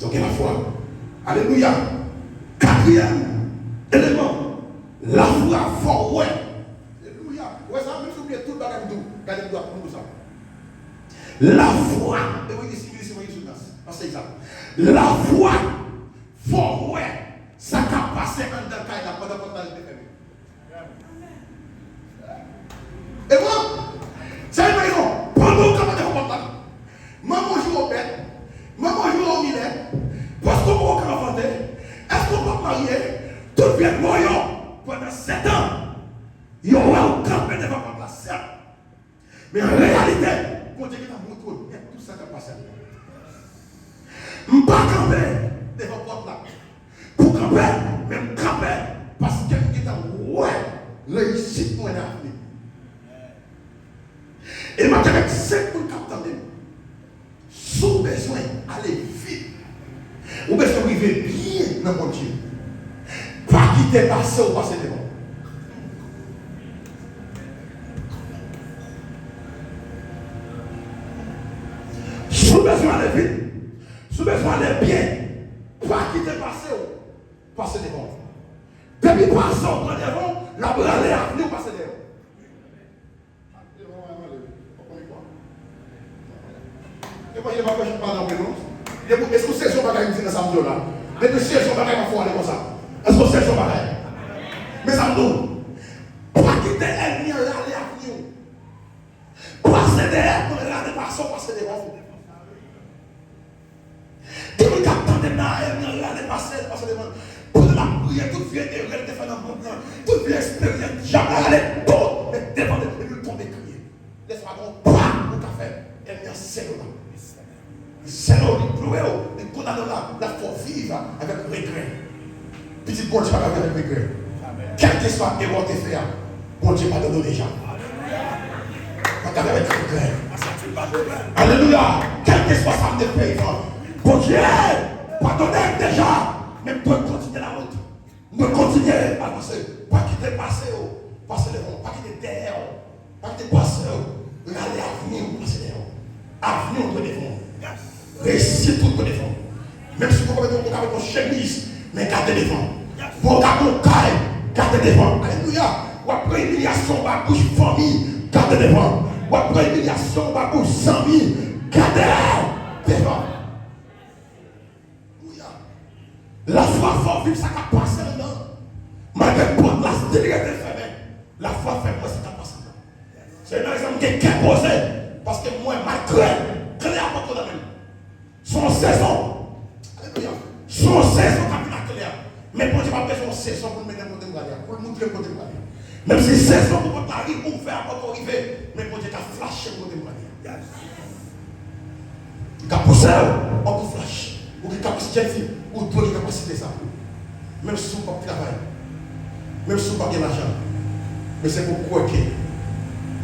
Donk gen lafwa. Alelouya. Katriyèm eleman. Lafwa fè w wè. Alelouya. Ou wè sa, menm si w bliye tout bagay m di w, gade m dwat pou m di w sa. Lafwa, e wi, isi, isi, isi, isi, nan, nan sèy sa. Lafwa fè w wè sa k ap pase anndan kay la pandan pòt la rete fèmen. E bon, sa vle di, pandan w kanpe devan pòt la, manman w jwe w bèt, manman w jwe w milè, paske w poko ka anfante, èske w p ap marye, tout vye mo yo, pandan sèt an, yo wè w kanpe devan pòt la, sèt. Men an reyalite, Bondye gentan montre w nèt tout sa k ap pase anndan. M pa kanpe devan pòt la pou kanpe, men m kanpe paske m gentan wè reyisit mwen nan avni. E m ap di avèk senk moun k ap tande m, si w bezwen ale vit, ou bezwen rive byen nan Bondye, pa kite pase w pase devan w. Si w bezwen ale vit, si w bezwen ale byen, pa kite pase w pase devan w. Depi pase w pran devan w, l ap rale avni w pase dèyè w. Evanjil pa fè chak madanm vre non. Depi, èske w sezi yon bagay m di nan sa m di w la? Depi w sezi yon bagay, m ap fè w ale konsa. Èske w sezi yon bagay? Mezanmi, pa kite ènmi an rale avni w. Pase dèyè pou l rale pase w pase devan w. Gen moun k ap tande m nan, ènmi an rale pase l pase devan l. Pandan l ap priye, tout vye erè l te fè nan mond lan, tout vye esperyans dyab la rale, tout met devan l epi l tonbe kriye. Lè sa pa gen yon pa ou ka fè, ènmi an sele w la. Li sele w, li ploure w, li kondane w la, l ap fè w viv avèk regrè. Pitit Bondye pa ka viv avèk regrè. Kèlkeswa erè w te fè a, Bondye padone w deja. Pa ka viv avèk regrè. Alelouya! Kèlkeswa sa m te fè, Bondye padone m deja. Men m dwe kontinye lawout. M dwe kontinye avanse. Pa kite pase w pase devan w. Pa kite dèyè w. Pa kite pase w rale avni w pase dèyè w. Avni w dwe devan w. Reyisit ou dwe devan w. Menm si w poko mete yon, poko mete yon chemiz, men gade devan w. Poko ka gon kay, gade devan w. Alelouya! W ap pran imilyasyon anba bouch fanmi, gade devan w. W ap pran imilyasyon anba bouch zanmi, gade devan w. Alelouya. Se yon sezon. Alelouya. Se yon sezon k ap vin aklè. Men Bondye pa bezwen yon sezon pou l mennen m kote m prale a, pou l moutre m kote m prale a. Menm si sezon pou pòt la ri ouvè a poko rive, men Bondye ka flache m kote m prale a. Li ka pouse w, w ap flash. Ou gen kapasite, jèn fi, ou dwe gen kapasite sa. Menm si w p ap travay, menm si w pa gen lajan, men se pou w kwè ke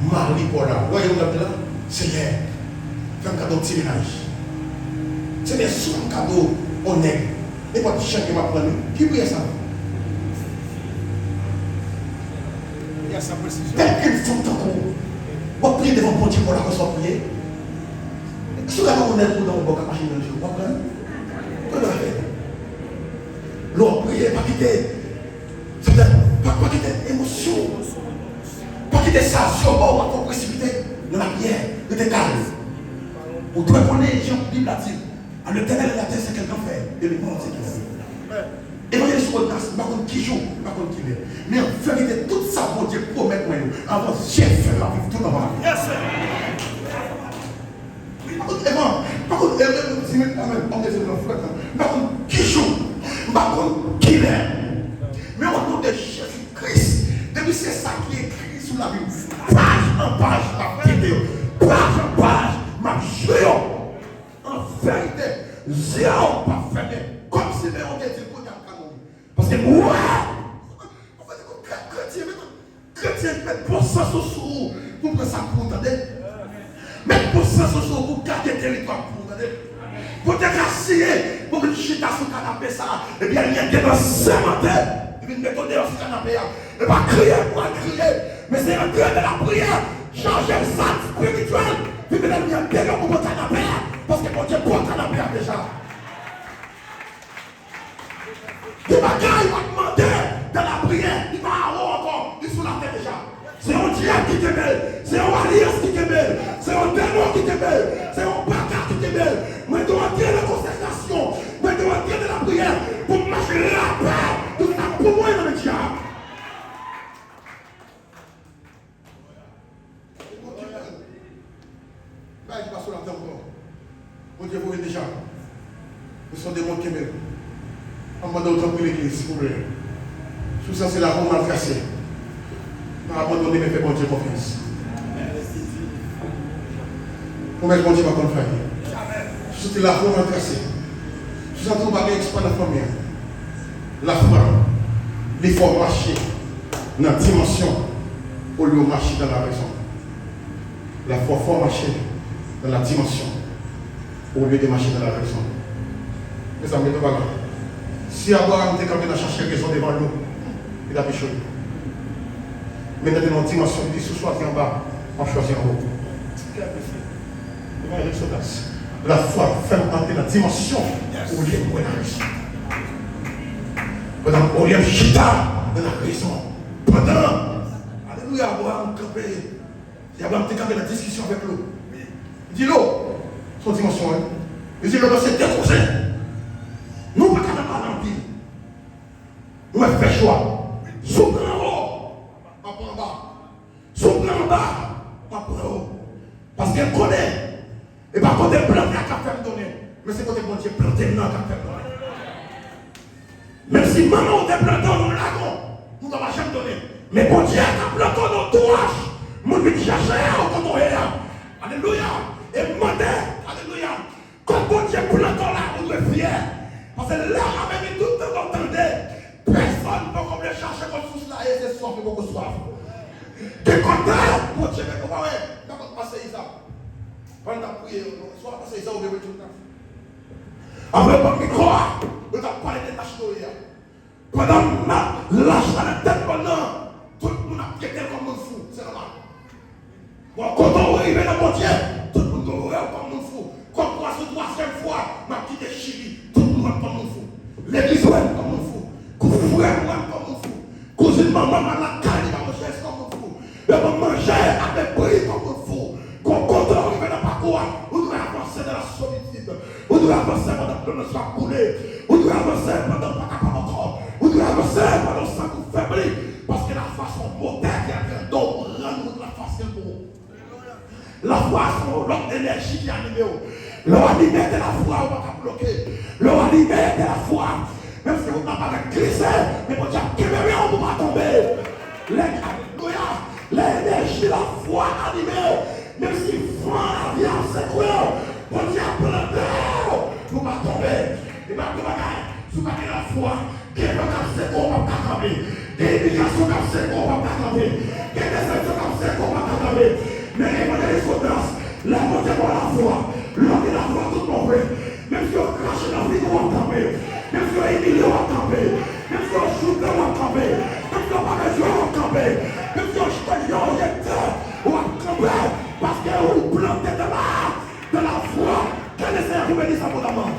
mari pa w la, w wè yon dam la, Senyè, fè m kado yon ti mennaj. Senyè, si w fè m kado yon nèg, nenpòt jan ke m ap pran li, ki priyè sa? Priyè sa presizyon. Tèl ke yon fanm tankou w, w ap priye devan Bondye pa w la konsa w ap priye. Si w gade yon nèg ou nan yon bò k ap mache nan je w, w ap pran l? Pran l afè. Lè w ap priye, pa kite, sètadi, pa, pa kite emosyon w, pa kite sa zye w ba w ap fè w presipite nan lapriyè. Rete kalm. Ou dwe konnen jan Bib la di, à l'Éternel la terre, ce qu'elle en fait, et le monde ce qu'il en fait. Evanjelis Ronas, m pa konn ki jou, m pa konn ki lè. Men an verite, tout sa Bondye pwomèt mwen yo, avan je fè, yo ap viv tout anvan. Yes, sir. M pa konn, evan, m pa konn, e, e, si men, amèn, m ap dese nan frèt la. M pa konn ki jou, m pa konn ki lè. Men o non de Jezi Kris, depi se sa ki ekri sou lavi m, paj an paj, m ap kite yo. Paj an paj, m ap jwe yo. An verite, zye w p ap fèmen, kòmsi men w te di l kounye a m ka mouri. Paske m wè, an verite, kretyen, met, kretyen, met bon sans ou sou ou pou w pran sa k pou ou, tande. Met bon sans ou sou ou pou w gade teritwa pou ou, tande. Bondye ka siyen pou w vin chita sou kanape sa a, epi al gen nan sèmante, li vin mete w deyò sou kanape a. E pa kriye pou al kriye, men se antre nan lapriyè, chanje zam espirityèl, vin mete lènmi an deyò pou pran kanape a, paske Bondye pran kanape a deja. Gen bagay w ap mande nan lapriyè, li pa a ou ankò, li sou latè deja. Se yon dyab ki kenbe l, se yon alyans ki kenbe l, se yon demon ki kenbe l, se yon baka ki kenbe l. Mwen dwe antre nan konsekrasyon, mwen dwe antre nan lapriyè pou m mache rapè pou sa pou mwen nan men dyab. Bagay ki pa sou latè ankò. Bondye voye deja. Men se yon demon k kenbe l. An mande w tanpri legliz, silvouplè. Si w sanse lavi w mal trase, pa abandone men fè Bondye konfyans. Pwomès Bondye pa konn fayi. Si w santi lavi w mal trase, si w santi w pa gen espwa nan fanmi an, lafwa li fè w mache nan dimansyon olye w mache nan larezon. Lafwa fè w mache nan la dimansyon olye de mache nan larezon. Mezanmi, nou pa la. Si Abraram te kanpe nan chache rezon devan l yo, li t ap echwe. Men nan yon dimansyon, li di, "Si w chwazi anba, m ap chwazi anwo." Evanjelis Ronas, lafwa fè m antre nan dimansyon olye m wè larezon. Pandan m olye m chita nan larezon. Pandan, alelouya, Abraram kanpe. Abraram te kanpe nan diskisyon avèk Lo. Li di, "Lo, se yon dimansyon, wi." Li di, "Lo, se de koze. Nou pa ka nan pale anpil. Nou mèt fè chwa. Si w pran anwo, m ap pran anba. Si w pran anba, m ap pran anwo." Paske l konnen, e pa kote m plante a k ap fè m donnen, men se kote Bondye plante m nan k ap fè m donnen. Menm si manman w te plante w nan lagon, ou ta pa janm donnen. Men Bondye ka plante w nan tou wòch, moun vin chèche w kote w ye a. Alelouya! E mande, alelouya! Kòm Bondye plante w la, ou dwe fyè. Paske lè w ap vini tout tan w tande, pèsonn poko vle chache kote sous la ye, se swaf yo poko swaf. Gen kote Bondye mete w, pa wè, nan kòt pastè Iza. Pandan n ap priye, swa pastè Iza oubyen Reginald. Apre ban m mikwo a, yo t ap pale de tach Noye a. Pandan m ap lache nan tèt bann nan, tout moun ap trete l kòm moun fou, se nòmal. Bon, kote w rive nan Bondye, tout moun dwe wè w kòm moun fou. Kòm kwa sou twazyèm fwa, m ap kite Chili, tout moun wè m kòm moun fou. Legliz wè m kòm moun fou. Kou frè m wè m kòm moun fou. Kouzin manman m al lakay li pa manje, se kòm moun fou. Yo ban m manje ak bri kòm moun fou. Kon kote w rive nan pakou a, ou dwe avanse nan la solitid. Ou dwe avanse pandan dlo nan zye ap koule. Ou dwe avanse pandan w pa kapab ankò. Ou dwe avanse pandan w santi w febli. Paske lafwa se yon motè ki antre anndan w pou rann wout la fasil pou ou. Lafwa se yon lòt enèji ki anime w. Lè w anime de lafwa, ou pa ka bloke. Lè w anime de lafwa, menm si wout la parèt glise, men Bondye ap kenbe men w pou w pa tonbe. Lè, alelouya, lè enèji lafwa anime w, menm si van lavi ap sekwe w, Bondye ap plante w pou w pa tonbe. E m ap di w bagay, si w pa gen lafwa, gen van k ap sekwe w, w p ap ka kanpe. Gen imilyasyon k ap sekwe w, w p ap ka kanpe. Gen desepsyon k ap sekwe w, w p ap ka kanpe. Men evanjelis Kodas, lè Bondye ba w lafwa, lè w gen lafwa tout bon vre, menm si yo krache nan figi w, w ap kanpe. Menm si yo imilye w, w ap kanpe. Menm si yo joute w, w ap kanpe. Menm si yo pa bezwen w, w ap kanpe. Menm si yo chwazi yo rejte w, w ap kanpe. Paske ou plante de la, de lafwa. Ke Lesenyè pou beni sa potaman.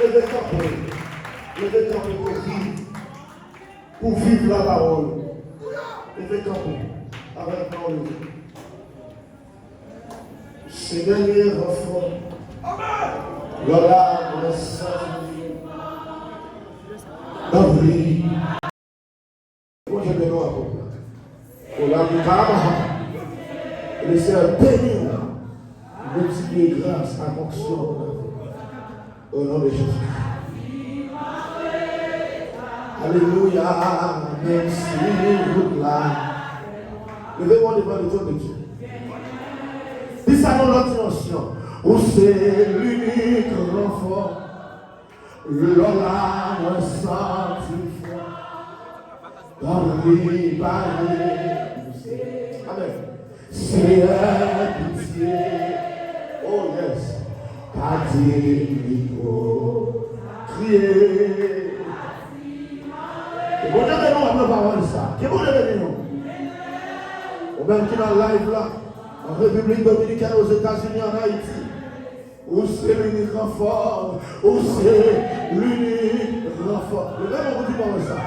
Leve kanpe. Leve kanpe pou viv. Pou viv lapawòl. Leve kanpe. Avèk mwen ou leve. Se dènye ranfò. Lò la, mwen santi. Anpil. Bondye beni w ankò. Ola mukama. Lesenyè beni w. Multipliye gras ak onksyon w. O non de Jezi. Alelouya. Menm si wout la. Leve men w devan le tròn de Dye. Di sa nan lòt dimansyon. Ou se linik ranfò. Lò la mwen santi fò. Tanpri, pa repouse. Amen. Senyè, pitye. Oh yes. Pa di m li twò. Kriye. Ke Bondye beni w apre pawòl sa. Ke Bondye beni nou. Ou menm ki nan live la, an Repiblik Dominikèn, Ozetazini, an Ayiti. Ou se linik ranfò. Ou se linik ranfò. Leve men w pou di pawòl sa.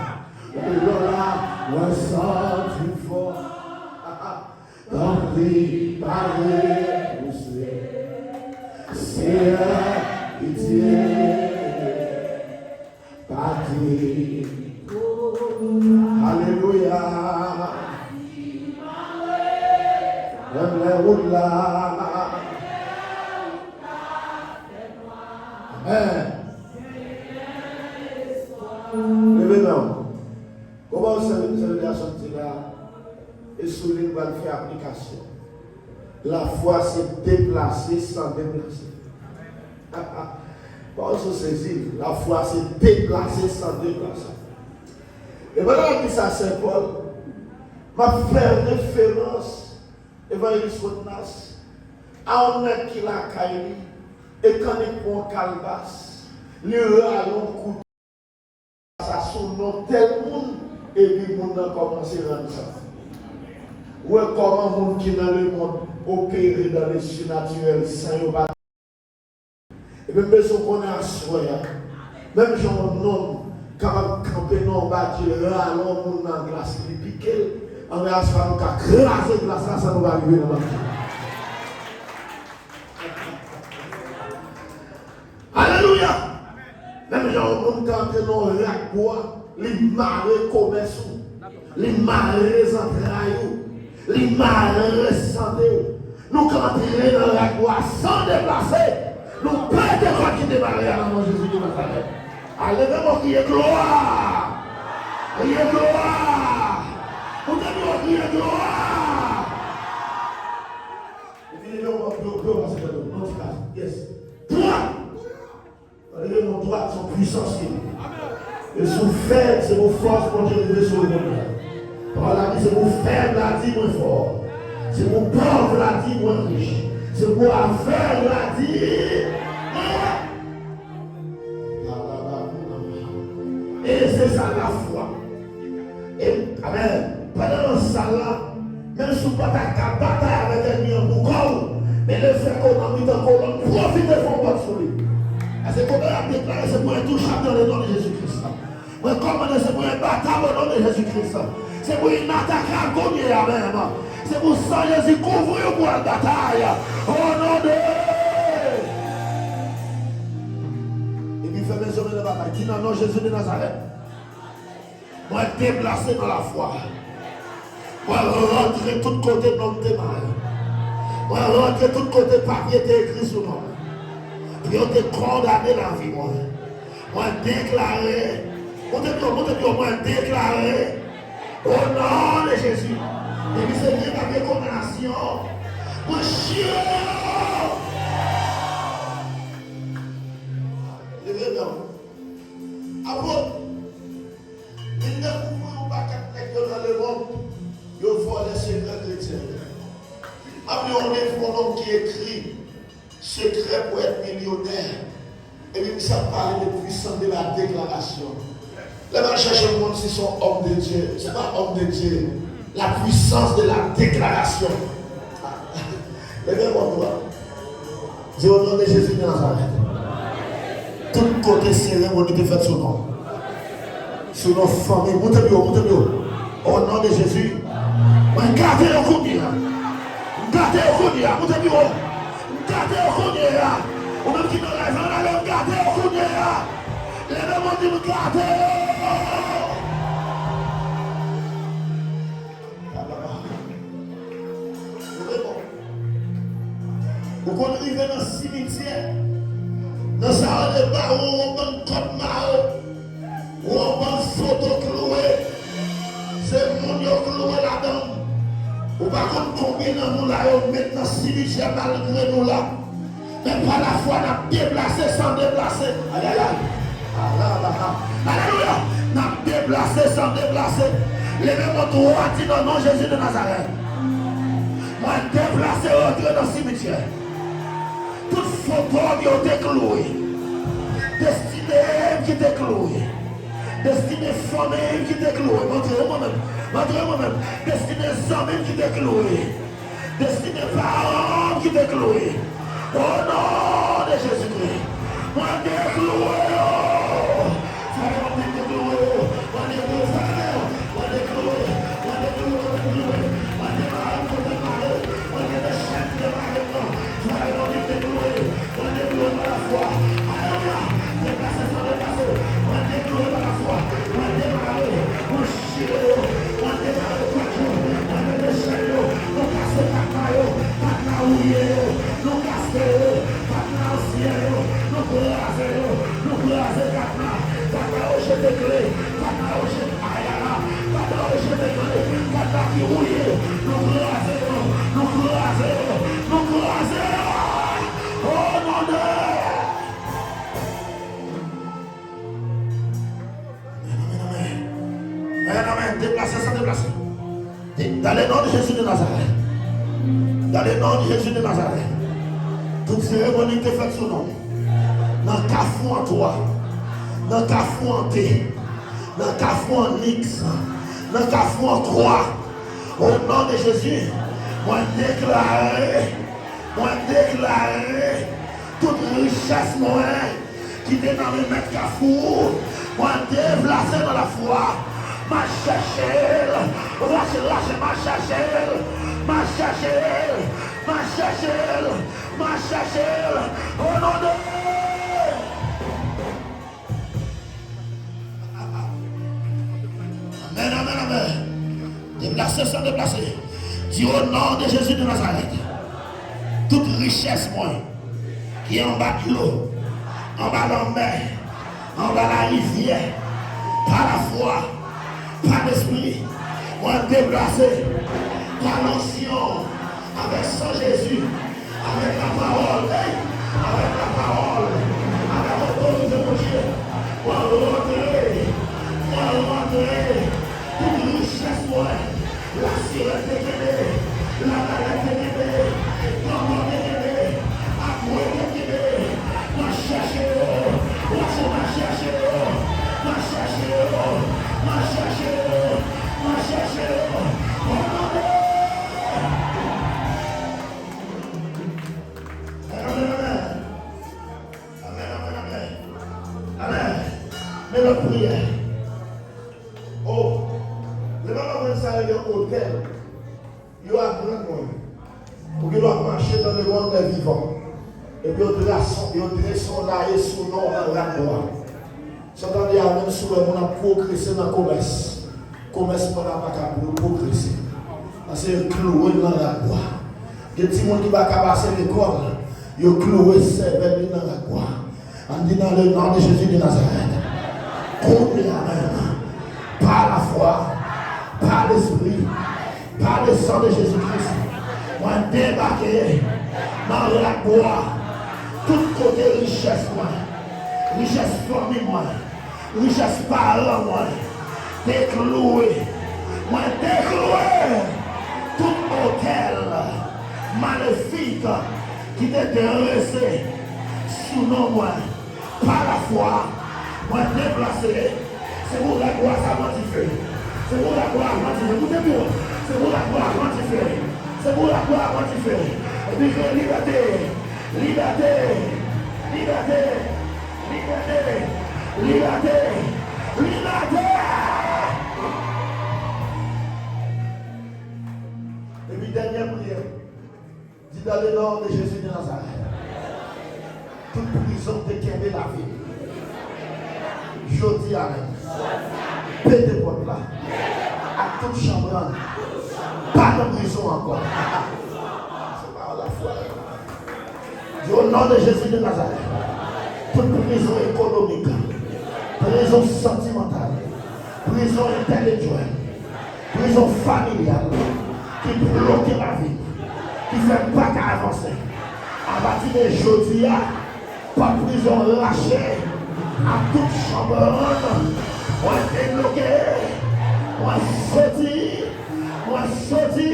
Lè la, mwen santi fò. Tanpri, pa repouse. Senyè, pitye. Pa di. Alelouya. Menm lè wout la. Amen. Leve men w. Kòman w sèvi, sèvi a sòti la? E sou li n pral fè aplikasyon. Lafwa se deplase san deplase. Pawòl sa sezi m. Lafwa se deplase san deplase. E pandan l ap di sa, Sen Pòl, m ap fè referans, Evanjelis Rodnas, a yon nèg ki lakay li, e kannik pran yon kalbas, li rale yon kout sa sou non tèl moun, epi moun nan kòmanse rann san. Ou wè kòman moun ki nan lemonn opere dans le surnaturel san yo pa. Epi m bezwen konnen aswè a, menm jan yon nonm kapab kanpe nan yon bati, l rale yon moun nan glas, li pike l, anben aswè a nou ka kraze glas la san nou pa rive nan bati. Alelouya! Menm jan yon moun ka antre nan yon rak bwa, li mare komès ou, li mare zantray ou, li mare sante w. Nou ka antre nan rak bwa san deplase. Nou pete kòd ki te mare a nan non Jezi de Nazarèt. A, leve men w, kriye glwa! Kriye glwa! Ou te dwe kriye glwa! Epi leve men w, dwe, dwe pase nan non ti kaz. Yes. Glwa! Leve men w dwat, se yon pwisans li ye. E si w fèb, se pou fòs Bondye rive sou ou kounye a. Pawòl la di, se pou fèb la di mwen fò. Se pou pòv la di mwen rich. Se pou avèg la di mwen wè. E se sa lafwa. E, amèn. Pandan nan sal la, menm si w pa ta ka batay avèk ènmi an pou kò w, men lefètke w nan mitan kolonn, pwofite fè yon pòt sou li. Paske kote y ap deklare se pou entouchab nan le non de Jezi Kris la. Mwen kòmande se pou enbatab o non de Jezi Kris la. Se pou inatakab kounye a menm. Se pou san Jezi kouvri w pou w al batay. O non de. Epi fèmen zye w nan batay ki nan non Jezi de Nazarèt. Mwen deplase nan lafwa. Mwen rantre tout kote non m te mare. Mwen rantre tout kote papye te ekri sou non mwen. Pou yo te kondane lavi mwen. Mwen deklare. Monte pi wo, monte pi wo, mwen deklare. O non de Jezi. Depi se vye papye kondanasyon. Mwen chire yo. Leve men w. Apot. Vin dekouvri yon pakèt nèg yo nan lemonn, yo vòlè sekrè kretyen yo. M ap li yon liv yon nonm ki ekri Sekrè pou èt milyonè. Epi misye ap pale de puissance de la déclaration. Lè m al chèche yon moun si se yon homme de Dieu, se pa homme de Dieu. La puissance de la déclaration. Leve men w. Di, o non de Jezi de Nazarèt. Tout kote seremoni te fèt sou non. Sou non fanmi. Moute pi wo, moute pi wo. O non de Jezi. Mwen gate yo kounye a. M gate yo kounye a. Moute pi wo. M gate yo kounye a. Ou menm ki nan rèv la, ale, m gate yo kounye a. Leve men w, di, m gate yo. Ou konn rive nan simityè, nan sa yo rele bawo, yon bann kòd mare, yon bann foto kloure, se moun yo kloure ladan. Ou pa konn konbyen nan nou la yo met nan simityè malgre nou la. Men pa lafwa n ap deplase san deplase. Ayayay. Alabaha. Alelouya. N ap deplase san deplase. Leve men w dwat, di, nan non Jezi de Nazarèt. Mwen deplase rantre nan simityè. Tout foto m yo te kloure. Destine m ki te kloure. Destine fanmi m ki te kloure. Montre yo mwen menm. Montre yo mwen menm. Destine zanmi m ki te kloure. Destine paran m ki te kloure. O non de Jezikri, mwen dekloure yo. Fè yon moun dekloure yo. Mwen dekloure, fè yon moun dekloure. Mwen dekloure, mwen dekloure, mwen dekloure. Mwen demare kote mare. Mwen gen de chèn ki demare nan. Fè yon moun dekloure. Mwen dekloure pa lafwa. Alelouya. Deplase san deplase. Mwen dekloure pa lafwa. Mwen demare. Mwen chire yo. Mwen demare pòt yo. Mwen mete chèn yo. Nou kase katna yo. Katna wouye yo. Nou kase yo. Katna ansyè yo. Nou kraze yo. Nou kraze katna. Katna yo jete kle. Katna yo jete ayala. Katna yo jete kle. Katna ki wouye. Nou kraze yo. Nou kraze yo. Nou kraze yo. O non de Amèn, amèn, amèn. Amèn, amèn. Deplase san deplase. De-, dans le nom de Jésus de Nazareth. Dans le nom de Jésus de Nazareth. Tout seremoni ki te fèt sou non. Nan kafou Antwa. Nan kafou Ante. Nan kafou Anniks. Nan kafou Antwa. O non de Jezi, mwen deklare, mwen deklare tout richès mwen ki te nan men mèt kafou, mwen deplase nan lafwa. M al chèche l. Rache, rache, m al chèche l. M al chèche l. M al chèche l. M al chèche l. O non de Amèn, amèn, amèn. Deplase san deplase. Di, o non de Jezi de Nazarèt, tout richès mwen ki anba dlo, anba lanmè, anba larivyè, pa lafwa, pa lespri, mwen deplase pa lansyon, avèk san Jezi, avèk lapawòl, ey, avèk lapawòl, avèk otorite Bondye, mwen rantre, mwen rantre, tout richès mwen, lasirèn te kenbe, labalèn te kenbe, lanmò te kenbe, apre te kenbe, mwen chèche yo, mwen chèche yo, mwen chèche yo, mwen chèche yo, mwen chèche yo, o non de Amèn, amèn, amèn. Amèn, amèn, amèn. Amèn. Men lòt priyè. O, lè m ap aprann sa yo nan otèl, yo aprann mwen. Ou gen dwa mache dans le monde des vivants. Epi yo trase, yo trese yon laye sou non w nan rad nou an. Sa vle di a, menm si w wè moun ap pwogrese nan komès, komès pa ka pwogrese. Se yo klouwe l nan rakbwa. Gen timoun ki pa ka pase lekòl, yo klouwe sèvèl li nan rakbwa. Ann di, dans le nom de Jésus de Nazareth, kounye a menm, pa lafwa, pa lespri, pa le sang de Jésus-Christ, mwen debake nan rakbwa. Tout kote richès mwen, richès fanmi mwen, richès paran mwen te klouwe. Mwen deklouwe tout otèl malefik ki te drese sou non mwen. Pa lafwa, mwen deplase. Se pou rakbwa sa pran dife. Se pou rakbwa a pran dife. Koute byen. Se pou rakbwa a pran dife. Se pou rakbwa a pran dife. Epi kriye libète. Libète! Libète! Libète! Libète! Libète! Epi dènyè priyè, di, dans le nom de Jésus de Nazareth, tout prizon te kenbe lavi m. Jodi a menm, pete pòt la ak tout chanbrann. Pa nan prizon ankò. Se pawòl lafwa. Di, au nom de Jésus de Nazareth, tout prizon ekonomik, prizon santimantal, prizon entèlektyèl, prizon familyal ki bloke lavi m, ki fè m pa ka avanse. Apati de jodi a, pòt prizon rache ak tout chanbrann. Mwen debloke. Mwen soti. Mwen soti.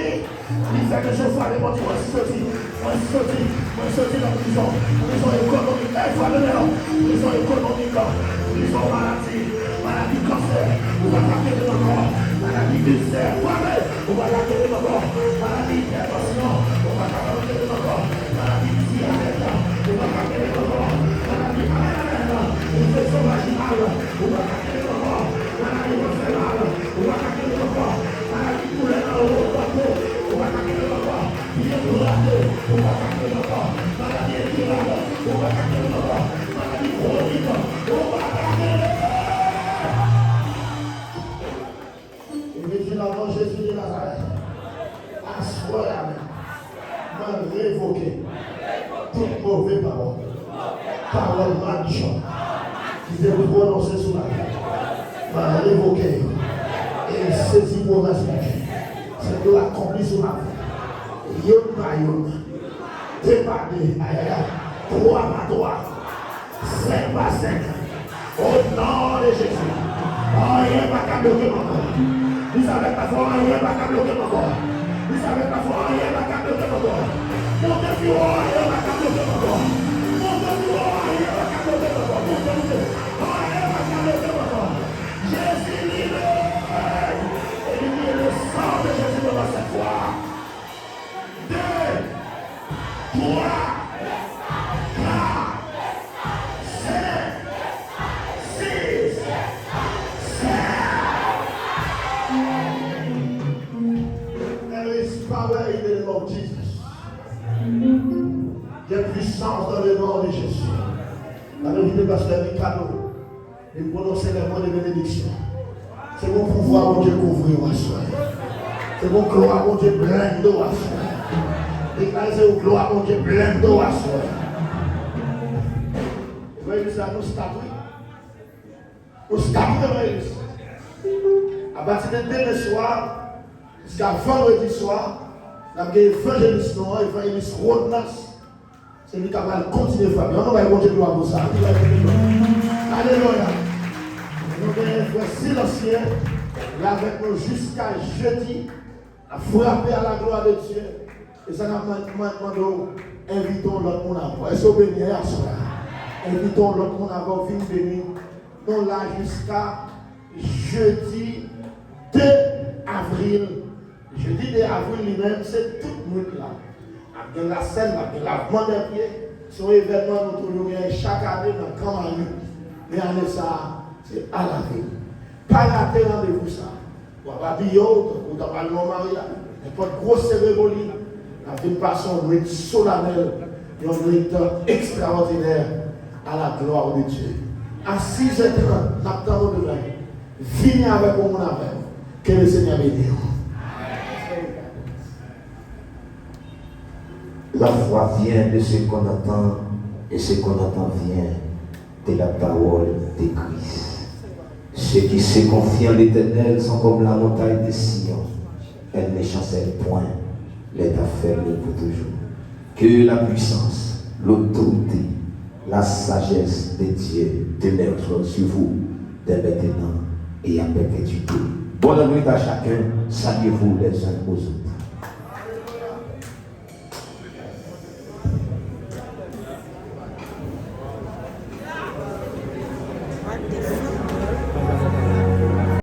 Li fè mesye frape, Bondye, mwen soti, mwen soti, mwen soti nan prizon, prizon ekonomik, e frape men non, prizon ekonomik, prizon maladi, maladi kansè, ou pa ka kenbe m ankò, maladi ilsè, frape, ou pa ka kenbe m ankò, maladi ipètansyon, ou pa ka kenbe m ankò, maladi dyabèt, ou pa ka kenbe m ankò, maladi, amèn, amèn, enfeksyon vajinal, ou pa ka kenbe m ankò, maladi vant fè mal, ou pa ka kenbe m ankò, maladi koulè nan wo, nan po, ou pa ka kenbe m ankò. Pye grate, ou pa ka kenbe m ankò. Maladi enkirab, ou pa ka kenbe m ankò. Maladi kwonik, ou pa ka kenbe m. Epi di, nan non Jezi de Nazarèt, aswè a menm, mwen revoke tout move pawòl, pawòl maldiksyon ki te pwononse sou lavi m. Mwen revoke yo. E sezi pwomès Bondye. Se pou l akonpli sou lavi m. Youn pa youn. De pa de. Ayayay. Twa pa twa. Senk pa senk. O non de Jezi. Anyen pa ka bloke m ankò. Di sa avèk mwen fò, anyen pa ka bloke m ankò. Di sa avèk mwen fò, anyen pa ka bloke m ankò. Monte pi wo, anyen pa ka bloke m ankò. Monte pi wo, anyen pa ka bloke m ankò. Monte, monte. Anyen pa ka bloke m ankò. Jezi libere. E li kriye le sang de Jésus devant cette foi. De, twa, kat, senk, sis, sèt. There is power in the name of Jesus. Il y a puissance dans le nom de Jésus. Ann envite pastè Ricardo. Li pwononse lè mo de benediksyon. Se pou pouvwa Bondye kouvri w aswè. Se pou glwa Bondye blende w aswè. Deklare se pou glwa Bondye blende w aswè. Evanjelis la, nou start wi. Nou start wi, evanjelis. Apati de demen swa jiska vandredi swa, n ap gen evanjelis nou an, evanjelis Rodnas. Se li k ap al kontinye frape. Ann nou bay Bondye glwa pou sa. Ann nou bay Bondye glwa. Alelouya. Nou gen frè Silansye, li avèk nou jiska jedi. L ap frape à la gloire de Dieu. E sa n ap mande, mande w, envite yon lòt moun avè w. Èske w beni aswè a? Envite yon lòt moun avè w, vin beni. Nou la jiska jedi de avril. Jedi de avril li menm, se tout nwit la. Ap gen lasèn, ap gen lavman dè pye. Se yon evènman nou toujou genyen chak ane nan Gran Mari. Men ane sa a, se alavil. Pa rate randevou sa a. W ap abiye w tankou w t ap al nan yon maryaj. Nenpòt gwo seremoni, n ap vin pase yon nwit solanèl, yon nwit ekstraòdinè à la gloire de Dieu. A sizè trant, n ap tann ou demen. Vini avèk yon moun avè w. Ke le Senyè beni w. La foi vient de ce qu'on entend, et ce qu'on entend vient de la parole de Christ. Ceux qui se confient en l'Éternel sont comme la montagne de Sion, elle ne chancelle point, elle est affermie pour toujours. Que la puissance, l'autorité, la sagesse de Dieu demeure sur vous dès maintenant et à perpétuité. Bonne nuit à chacun, saluez-vous les uns aux autres.